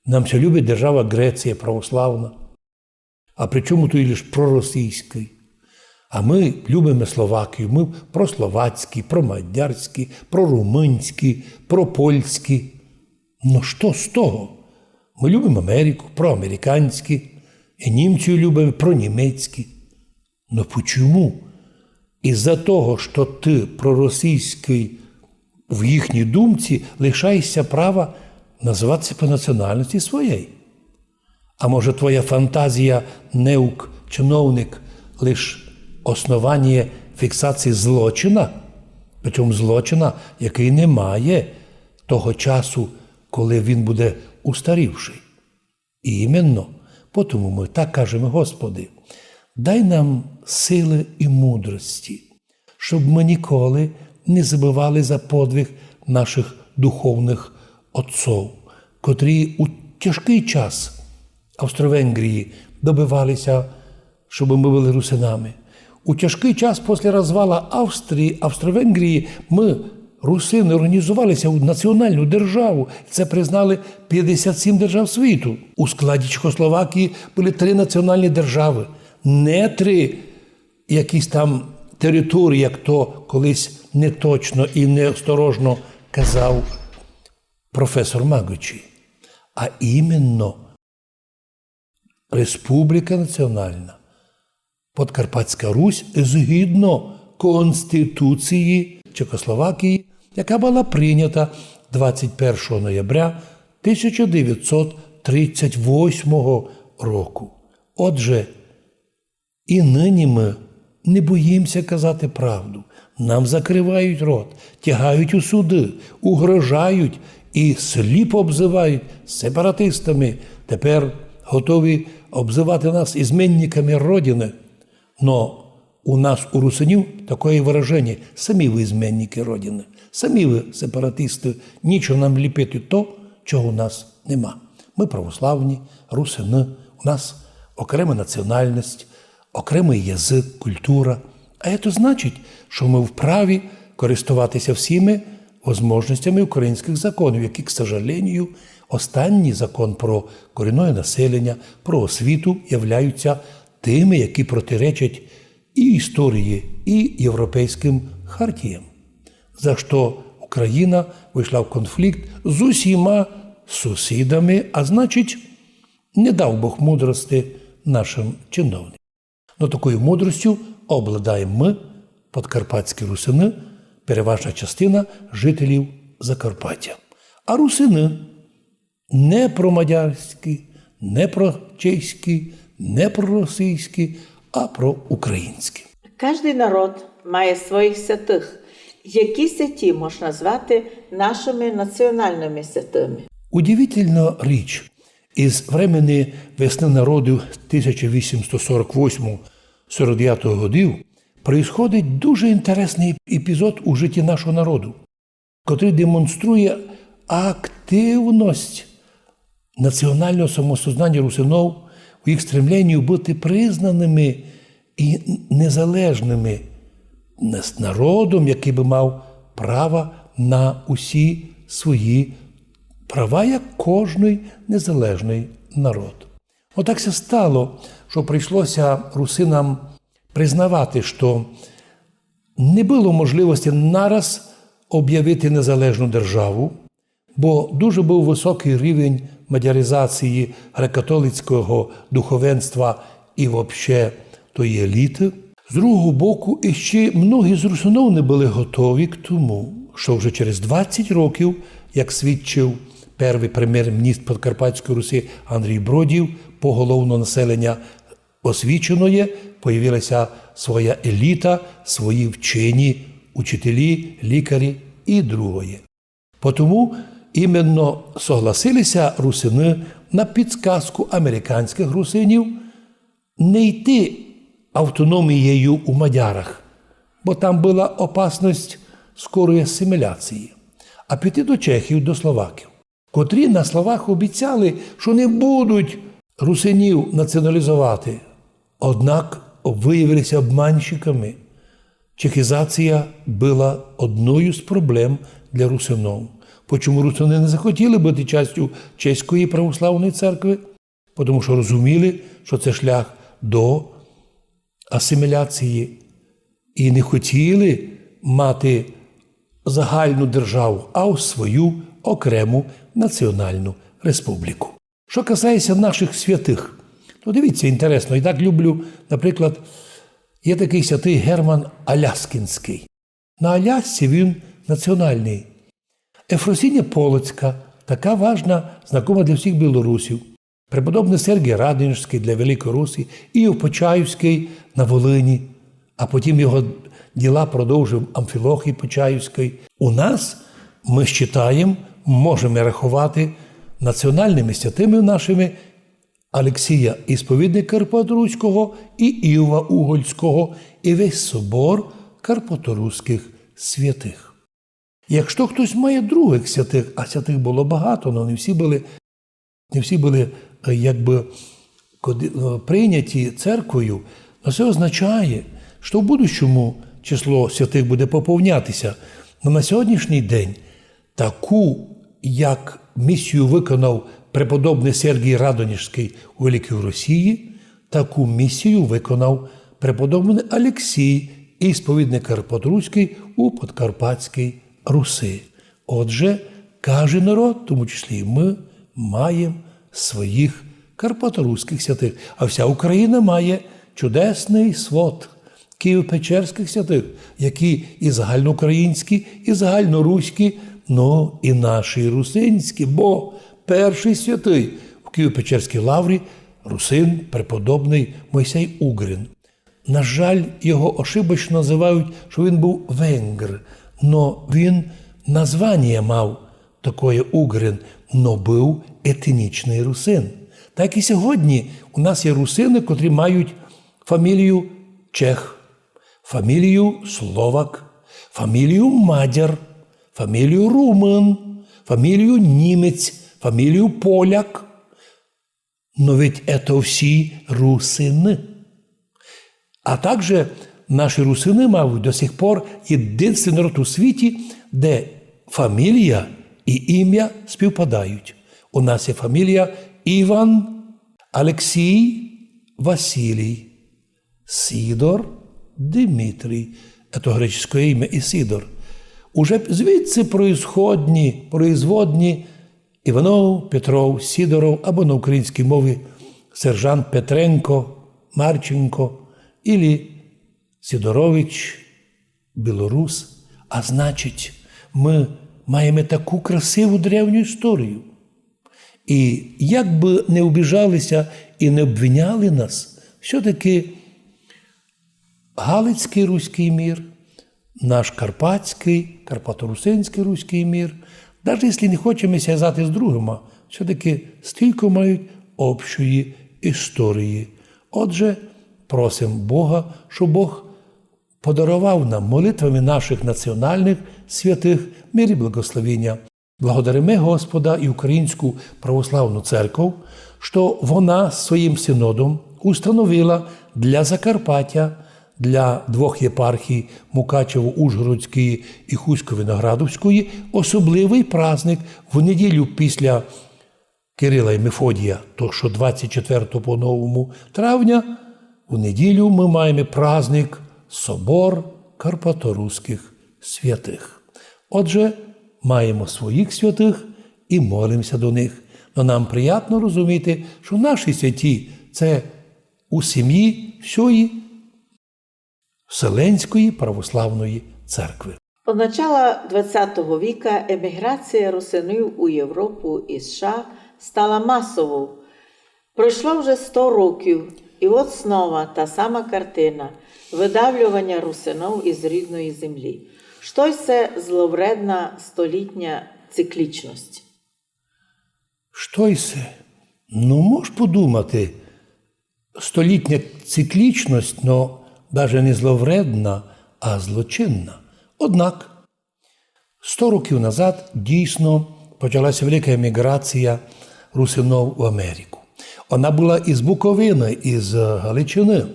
Нам ся любить держава Греція православна. А при чому туй лиш проросійськый? А мы любиме Словакію, мы прословацькі, промадярські, прорумынські, пропольські. Но што з того? Мы любиме Америку, проамериканські, і німців любиме, пронімецькі. Но почому? Из-за того, што ты проросійськый в їхній думці, лишаєшся права называти ся по національности своєй. А може, твоя фантазія, неук, чиновник, лиш основаніє фіксації злочина? Причому злочина, якый не має того часу, коли він буде устарівшый. І іменно потому мы так кажеме: Господи, дай нам силы і мудрости, щоб мы ніколи не забывали за подвиг наших духовных отцов, котрі у тяжкый час Австро-Венгрії добивали ся, щоб мы были русинами. У тяжкый час після розвала Австрії, Австро-Венгрії, мы, русины, організовали ся у націоналну державу. Це признали пятдесят сім держав світу. У складі Чехословакії были три націоналні державы. Не три якісь там території, як то колись неточно і неосторожно казав професор Маґочі, а іменно Республіка націонална Подкарпатська Русь згідно Конституції Чехословакії, яка была прийнята двадцять першого ноября тисяча девятсот тридцять восьмого року. Отже, і нині мы не боїмся казати правду. Нам закривають рот, тягають у суды, угрожають, і сліпо обзывають сепаратистами, тепер готові обзывати нас изменниками Родины. Но у нас, у русинів, такоє выраженя: самі вы изменники Родины, самі вы сепаратисты, нічого нам ліпити то, чого у нас нема. Мы православні, русины, у нас окрема національность, окремый язык, культура. А це значить, што мы вправі користовати ся всіма возможностями українськых законів, які, к сожалению, останній закон про корінне населення, про освіту являються тыма, які протиречать і історії, і європейськым хартіям. За што Україна вышла в конфлікт з усіма сусідами, а значить, не дав Бог мудрости нашым чиновникам. Но такою мудростю обладаєме мы, подкарпатські русины, переважна частина жителів Закарпаття. А русины не промадярські, не прочеські, не проросійські, а проукраїнські. Каждый народ має своїх святых. Які святі можна звати нашыми національными святыми? Удивительна річ. Из времени весны народів тисяча вісімсот сорок восьмого — сорок девятого годів происходить дуже інтересный епізод у житті нашого народу, котрый демонструє активность національного самосознання русинов у їх стремленню быти признаными і незалежными нас-, народом, якый бы мав права на усі свої права, як кожный незалежный народ. Отак ся стало, што прийшло ся русинам признавати, што не было можливости нараз обявити незалежну державу, бо дуже быв высокый рівень мадяризації греко-католицького духовенства і вообще тої еліты. З другого боку, іщи многі з русинов не были готові к тому, што вже через двадцять років, як свідчив первый премєр-міністр Подкарпатської Руси Андрій Бродів, поголовно населення освіченоє, появила ся своя еліта, свої вчені, учителі, лікарі і другоє. Потому іменно согласили ся русины на підсказку американськых русинів не йти автономією у мадярах, бо там была опасность скорої асиміляції, а піти до чехів, до словаків, котрі на словах обіцяли, што не будуть русинів націоналізовати. Однак выявили ся обманщиками. Чехізація была одною з проблем для русинов. Почому русины не захотіли быти частю Чеської православної церкви? Потому што розуміли, што це шлях до асиміляції, і не хотіли мати загальну державу, а свою окрему націоналну республіку. Што касається нашых святых, то дивіться, інтересно, я так люблю, наприклад, є такый святый Герман Аляскінськый. На Алясці він націоналный. Ефросіня Полоцька, така важна, знакома для всіх білорусів. Преподобный Сергій Радонежськый для Великої Руси, Іов Почаївськый на Волыни, а потім його діла продовжив Амфілохій Почаївськый. У нас, мы считаєм, можеме раховати націоналными святыми нашыми Алексія Ісповідника Карпаторуського і Іова Угольського, і весь собор карпаторуськых святых. Якщо хтось має другых святых, а святых было багато, но не всі были, не всі были, е, якби, коди-, е, прийняті церквою, но це означає, што в будущому число святых буде поповняти ся. Но на сьогоднішній день таку, як місію виконав преподобный Сергій Радонежськый у Великій Росії, таку місію виконав преподобный Алексій, ісповідник карпаторуськый у Подкарпатській Руси. Отже, каждый народ, в тому числі і мы, маєм своїх карпаторуськых святых. А вся Україна має чудесный свод києво-печерськых святых, які і загальноукраїнські, і загальноруські, но і наші русинські, бо першый святый в Києво-Печерській лаврі — русин, преподобный Мойсей Угрин. На жаль, його ошибочно называють, што він быв венгр, но він названіє мав такоє угрин, но быв етнічный русин. Так і сьогодні у нас є русины, котрі мають фамілію Чех, фамілію Словак, фамілію Мадяр, фамілію Румын, фамілію Німець, фамілію Поляк. Но ведь это всі русины. А также наші русины мають до сих пор єдинственный народ у світі, де фамілія і імя співпадають. У нас є фамілія Іван Алексій Василій Сідор Димитрій. Це греческоє імя Ісидор. Уже звідси произходні, производні Іванов, Петров, Сідоров, або на українській мові сержант Петренко, Марченко, ілі Сідорович, Білорус. А значить, мы маєме таку красиву древню історію. І як бы не обіжали ся і не обвиняли нас, всьо-таки Галицькый руськый мір, наш карпатськый, карпаторусинськый руськый мір, даже якщо не хочеме ся вязати з другыма, всьо-таки стілько мають общої історії. Отже, просим Бога, щоб Бог подаровав нам молитвами наших національных святых мир і благословіння. Благодариме Господа і Українську православну церков, што вона своїм синодом установила для Закарпаття, для двох єпархій Мукачево-Ужгородської і Хусько-Виноградовської особливый праздник в неділю після Кирила і Мефодія, то што двадцять четвертого по новому травня, у неділю мы маєме праздник Собор карпаторусскых святых. Отже, маєме своїх святых і молимся до них. Но нам приятно розуміти, што наші святі — це у сім'ї всьої Вселенської православної церкви. Од начала двадцятого віка еміграція русинів у Європу і США стала масовою. Пройшло вже сто років, і от снова та сама картина — видавлювання русинів із рідної землі. Што й се зловредна столітня циклічность? Што й се? Ну, мож подумати, столітня циклічность, но даже не зловредна, а злочинна. Однак, сто років назад дійсно почалася велика еміграція русинов в Америку. Вона була із Буковины, із Галичины.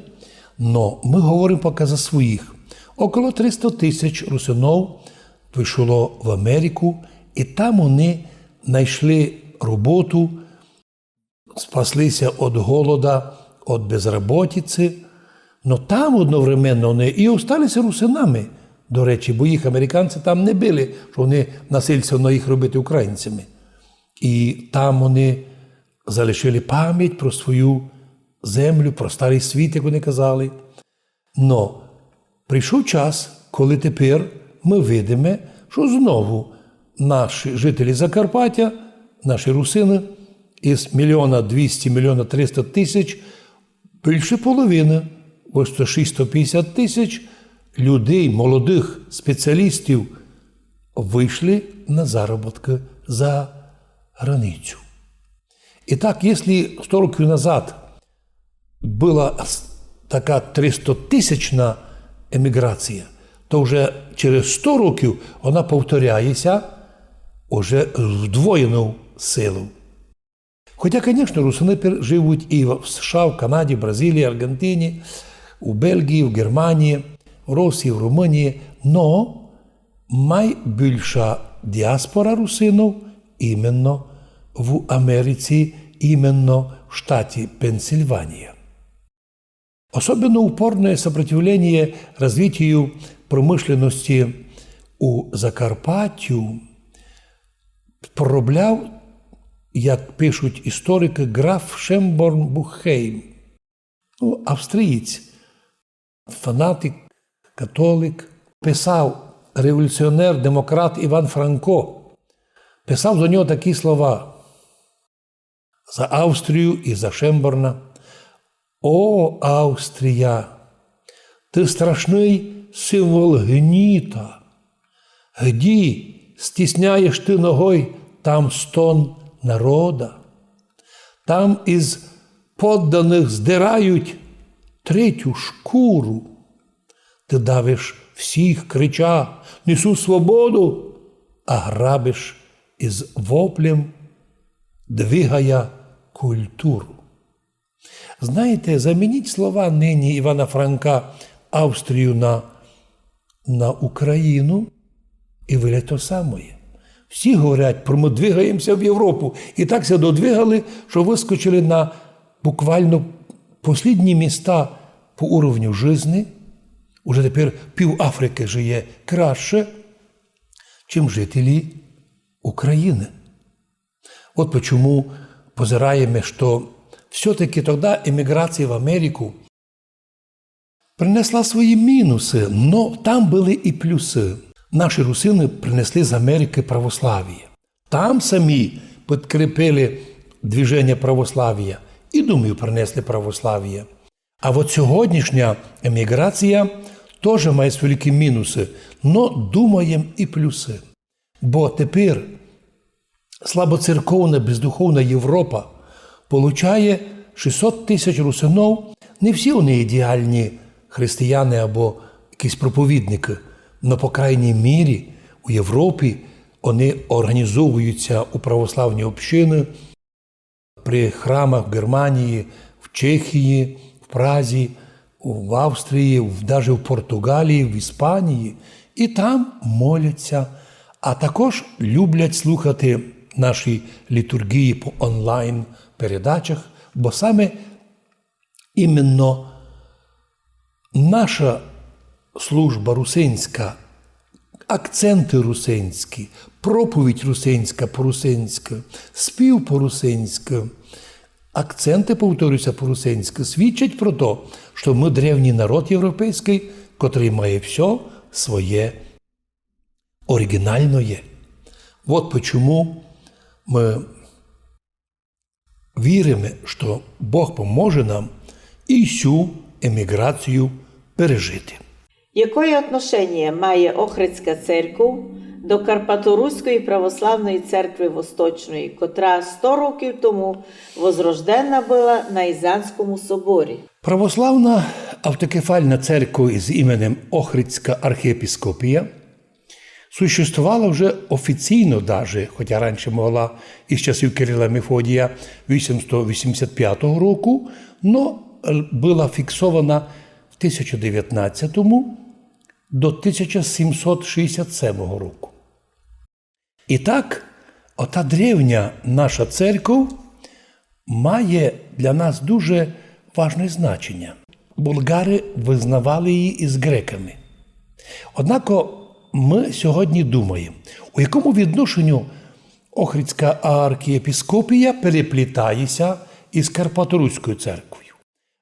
Но мы говоримо пока за своїх. Около триста тисяч русинов пішло в Америку, і там они знайшли роботу, спаслися од голода, од безработиці. Но там одновременно они і осталися русинами, до речі, бо їх американці там не били, што они насильственно їх робити українцями. І там они залишили память про свою землю, про старый світ, як они казали. Но прийшов час, коли тепер мы видиме, што знову наші жителі Закарпаття, наші русины, із мільйона двісті, мільйона триста тисяч, більше половины, ось то шістсот пятдесят тисяч людей, молодых спеціалістів, вышли на заробіткы за границю. І так, якщо сто років назад была с-, така тристотисячна еміграція, то вже через сто років она повторяє ся уже з вдвоєнов силов. Хотя, конечно, русины пер-, живуть і в США, в Канаді, в Бразилії, Аргентині, у Бельгії, в Германії, в Росії, в Румынії, но майбільша діаспора русинов іменно в Америці, іменно в штаті Пенсільванія. Особенно упорное сопротивление развитию промышленности у Закарпаттю проробляв, як пишуть історикы, граф Шенборн Бухейм. Ну, австрієць, фанатик, католик, писав революціонер, демократ Іван Франко, писав за нього такі слова, за Австрію і за Шенборна: «О, Австрія, ты страшный символ гніта! Где стісняєш ты ногой Там стон народа. Там из подданых здирають третю шкуру. Ты давиш всіх, крича: «Несу свободу!», а грабиш из воплем, двигая культуру. Знаєте, замініть слова нині Івана Франка «Австрію» на, на «Україну», і вылє то самоє. Всі говорять про «мы двигаємося в Європу». І так ся додвигали, што выскочили на буквално послідні міста по уровню жизни. Уже тепер пів Африкы жиє краще, чим жителі Україны. От почому позираєме, што всьо-таки тогда еміграція в Америку принесла свої мінусы, но там были і плюсы. Наші русины принесли з Америкы православіє. Там самі підкріпили движеня православія і, думаю, принесли православіє. А от сьогоднішня еміграція тоже має свої мінусы, но, думаєм, і плюсы. Бо тепер слабоцерковна, бездуховна Європа получає шістсот тисяч русинов. Не всі они ідеальні християни або якісь проповідникы, но, по крайній мірі, у Європі они організовуються у православні общины, при храмах в Германії, в Чехії, в Празі, в Австрії, в, даже в Португалії, в Іспанії, і там моляться, а також люблять слухати наші літургії по онлайн-передачах, бо саме іменно наша служба русинська, акценты русинські, проповідь русинська по-русинськы, спів по-русинськы, акценты, повторюся, по-русинськы, свідчать про то, што мы древній народ європейськый, котрый має всьо своє оригінальноє. Вот почому мы віриме, што Бог поможе нам і сю еміграцію пережити. Якоє отношеніє має Охридська церков до Карпаторуської православної церкви Восточної, котра сто років тому возрождена была на Ізанському соборі? Православна автокефальна церква із іменем Охридська архієпископія существовала вже офіційно даже, хотя раніше могла із часів Кирила і Мефодія вісімсот вісімдесят пятого року, но, е, была фіксована в тисяча девятнадцятому до тисяча сімсот шістдесят семого року. І так, ота древня наша церков має для нас дуже важне значеня. Болгары вызнавали її із греками. Однако мы сьогодні думаєме, у якому відношенню Охридська архієпископія переплітає ся із Карпаторуською церквою.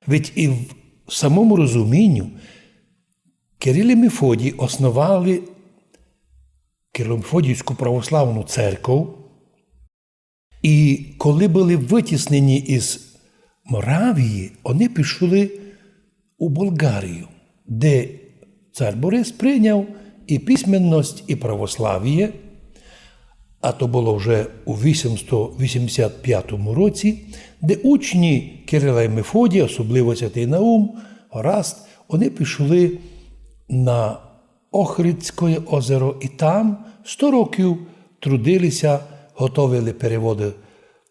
Ведь і в самому розумінню Кирил і Мефодій основали Кирило-Мефодіївську православну церков, і коли были вытіснені із Моравії, они пішли у Болгарію, де цар Борис прийняв і письменность, і православіє, а то было вже у вісімсот вісімдесят пятому році, де учні Кирила і Мефодія, особливо святый Наум, Ораст, они пішли на Охридське озеро і там сто років трудили ся, готовили переводы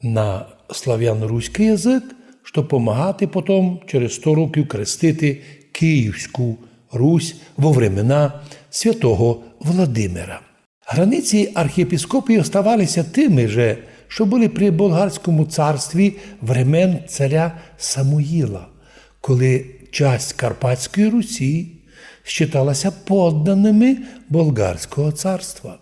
на славяно-руськый язык, щоб помагати потом через сто років крестити Київську Русь во времена святого Владимира. Границі архієпископії оставали ся тыми же, што были при Болгарському царстві времен царя Самуїла, коли часть Карпатської Русі считала ся поддаными Болгарського царства.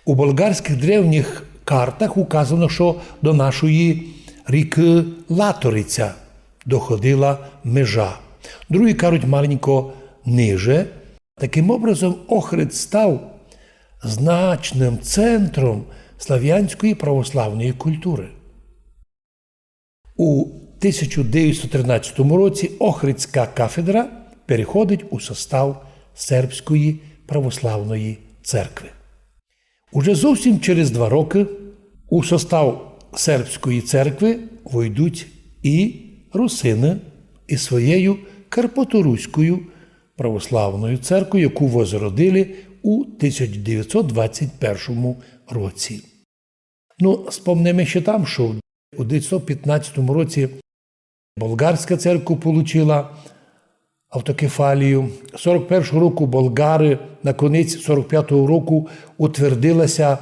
У болгарськых древніх картах указано, што до нашої рікы Латориця доходила межа. Другі кажуть маленько ниже. Таким образом, Охрид став значным центром славянської православної культуры. У тисяча девятсот тринадцятому році Охридська кафедра переходить у состав Сербської православної церкви. Уже зовсім через два рокы У состав сербської церкви войдуть і русины із своєю карпаторуською православною церквою, яку возродили у тисяча девятсот двадцять першому році. Ну, спомнимо ще там, що у девятсот пятнадцятому році болгарська церква получила автокефалію. Сорок першого року болгары, на конець сорок пятого року утвердилася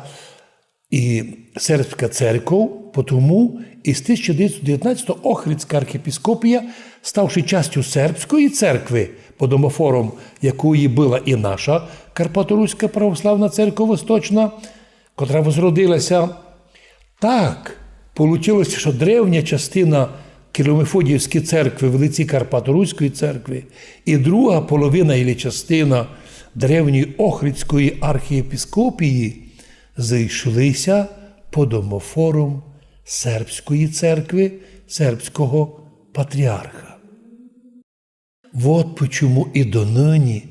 і сербська церква, потому із тисяча девятсот девятнадцятого Охридська архієпископія, ставши частю сербської церкви, під омофором якої была і наша Карпаторуська православна церква Восточна, котра возродилася, так получилося, што древня частина Кирло-Мефодіївської церкви, велицій Карпаторуської церкви, і друга половина или частина древньої Охридської архієпископії зыйшлися під омофором сербської церкви, сербського патріарха. Вот почему і доныні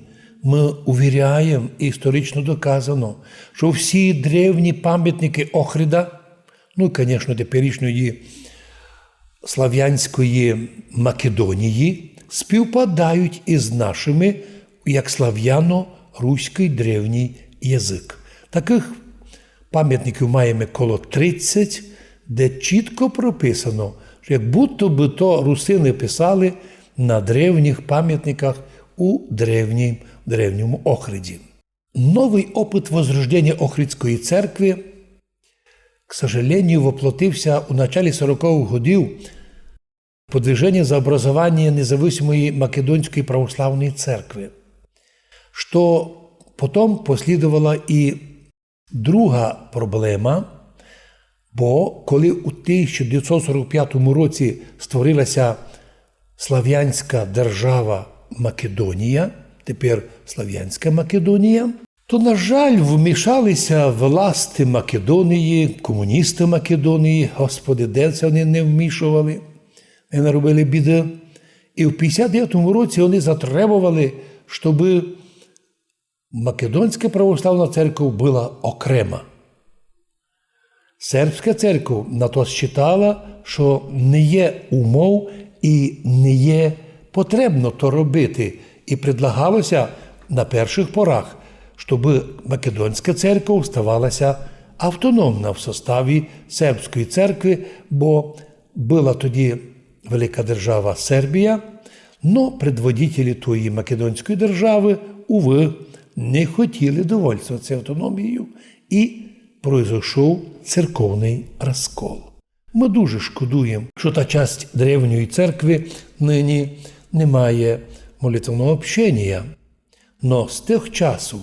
мы увіряєм, і історично доказано, што всі древні памятникы Охрида, ну, конечно, теперішньої славянської Македонії, співпадають із нашими, як славяно-руськый древній язык. Такых памятників маєме коло тридцять, де чітко прописано, што як будто бы то русины писали на древніх памятниках у древнім, древньому Охриді. Новый опыт возрождения Охридської церкви, к сожалению, воплотився у началі сороковых годів по движению за образование независимої Македонської православної церкви, што потом послідовала і друга проблема, бо коли у тисяча девятсот сорок пятому році створилася славянська держава Македонія, тепер Славянська Македонія, то, на жаль, вмішалися власти Македонії, комуністы Македонії, Господи, де се они не вмішували, не наробили біды. І в пятдесят девятому році они затребовали, щобы Македонська православна церква была окрема. Сербська церква на то считала, што не є умов і не є потребно то робити, і предлагалося на першых порах, щобы Македонська церква оставалася автономна в составі сербської церкви, бо была тоді велика держава Сербія, но предводителі тої Македонської державы, увы, не хотіли довольствоватися автономією, і произошов церковный розкол. Мы дуже шкодуєм, што та часть древньої церкви нині не має молитвного общенія. Но з тых часу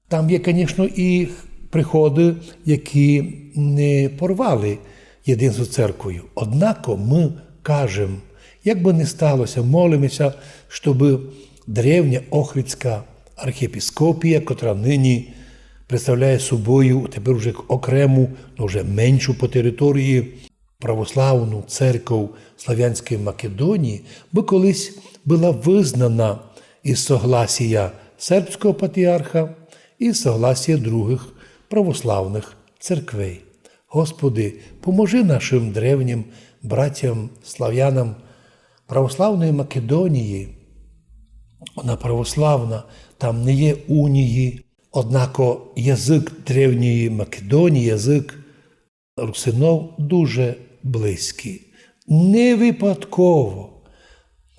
там є, конечно, і приходы, які не порвали єдинство з церквою. Однако мы кажем, як бы не сталося, молимося, щобы древня Охридська архієпископія, котра нині представляє собою тепер уже окрему, но вже меншу по території, православну церков Славянської Македонії, бы колись была вызнана із согласія сербського патріарха і согласія другых православных церквей. Господи, поможи нашым древнім братям славянам православної Македонії. Она православна, там не є унії, однако язык древньої Македонії, язык русинов дуже близькый. Не випадково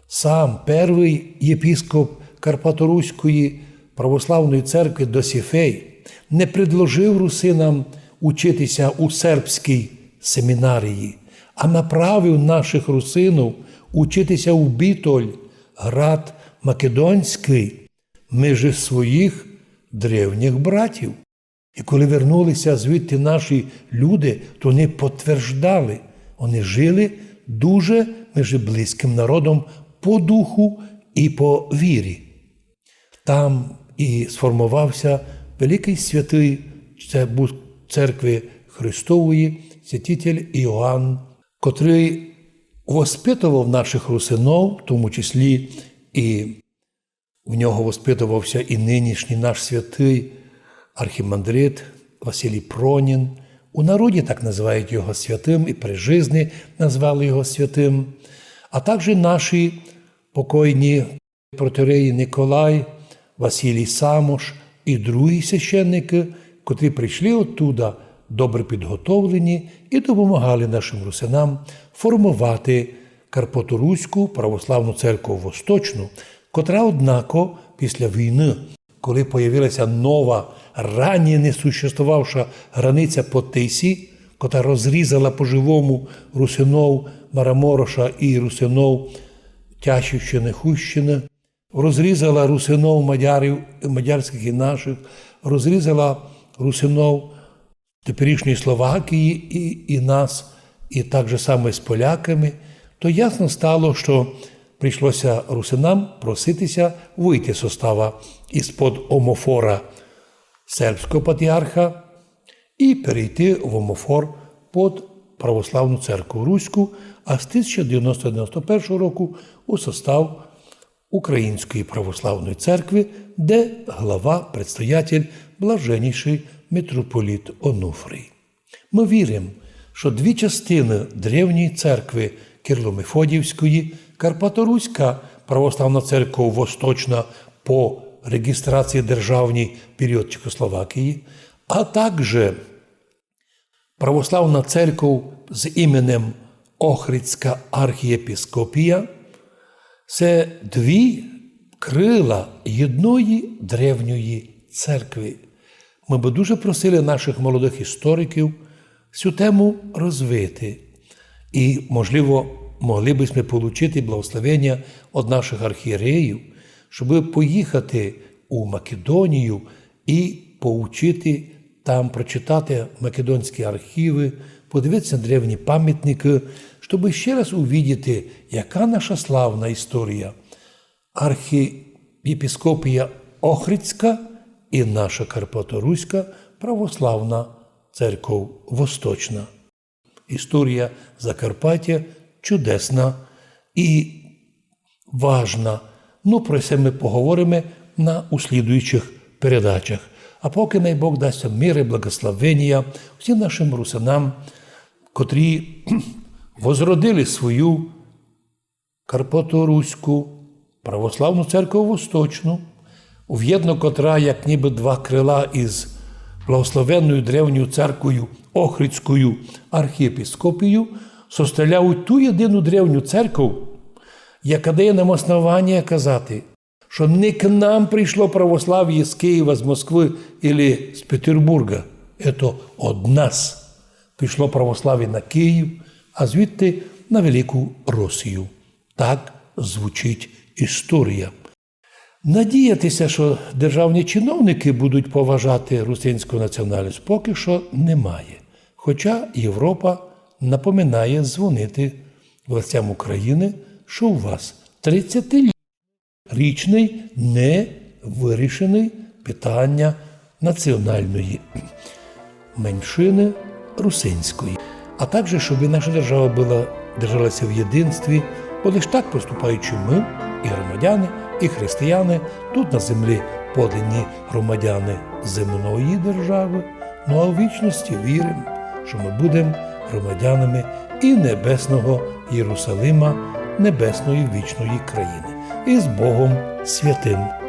сам первый єпископ Карпаторуської православної церкви Досифей не предложив русинам учитися у сербській семінарії, а направив нашых русинов учитися у Бітоль, град македонськый, межи своїх древніх братів. І коли вернулися звідти наші люди, то вони потверждали, вони жили дуже межи близькым народом по духу і по вірі. Там і сформовався великый святый, це був церкви Христової, святитель Іоанн, котрый воспитував наших русинов, в тому числі і в нього воспитувався і нынішній наш святый архімандрит Василій Пронін, У народі так называють його святым, і при жизни назвали його святым. А также наші покойні протоієреї Николай, Василій Самош і другі священникы, котрі пришли оттуда добре підготовлені і допомагали нашым русинам формовати Карпаторуську православну церкву Восточну, котра, однако, після війны, коли появилася нова, раніє не существовавша границя по Тисі, котра розрізала по-живому русинов Марамороша і русинов Тяшівщины, Хустщины, розрізала русинов мадярів, мадярськых і нашых, розрізала русинов теперішньої Словакії і, і нас, і так же само з поляками, то ясно стало, што прийшлося русинам проситися выйти з состава из-под омофора сербського патріарха і перейти в омофор под православну церкву руську, а з тисяча девятсот девяносто первого року у состав Української православної церкви, де глава, предстоятель, блаженніший митрополит Онуфрій. Мы вірим, што дві частины древньої церкви Кирло-Мефодіївської, Карпаторуська православна церква Восточна по реєстрації державній період Чехословакії, а также православна церков з іменем Охридська архієпископія, се дві крила єдної древньої церкви. Мы бы дуже просили нашых молодых істориків сю тему розвити. І, можливо, могли бы сьме получити благословення од нашых архієреїв, щобы поїхати у Македонію і поучити там, прочитати македонські архівы, подивитися на древні памятникы, щобы ще раз увидіти, яка наша славна історія. Архієпископія Охридська і наша Карпаторуська православна церков Восточна. Історія Закарпаття чудесна і важна. Ну, про се мы поговориме на услідуючых передачах. А покы най Бог дасть мир і благословення всім нашым русинам, котрі возродили свою Карпаторуську православну церкву Восточну, увєдно котра, як нібы два крила из благословенною древньою церквою Охридською архієпископією, составляють ту єдину древню церкву, яка дає нам основання казати, што не к нам прийшло православіє з Києва, з Москвы или з Петербурга. Ето од нас прийшло православіє на Київ, а звідти на Велику Росію. Так звучить історія. Надіятися, што державні чиновникы будуть поважати русинську національность, покы што немає. Хоча Європа напоминає дзвонити властям Україны, што у вас тридцятирічный невырішеный питання національної меншины русинської, а также, щоб і наша держава была, держалася в єдинстві, бо лиш так поступаючи мы, і громадяни, і християни, тут на землі подлинні громадяни земної державы, ну а в вічности вірим, што мы будем громадянами і небесного Єрусалима, небесної вічної країны. І з Богом святым!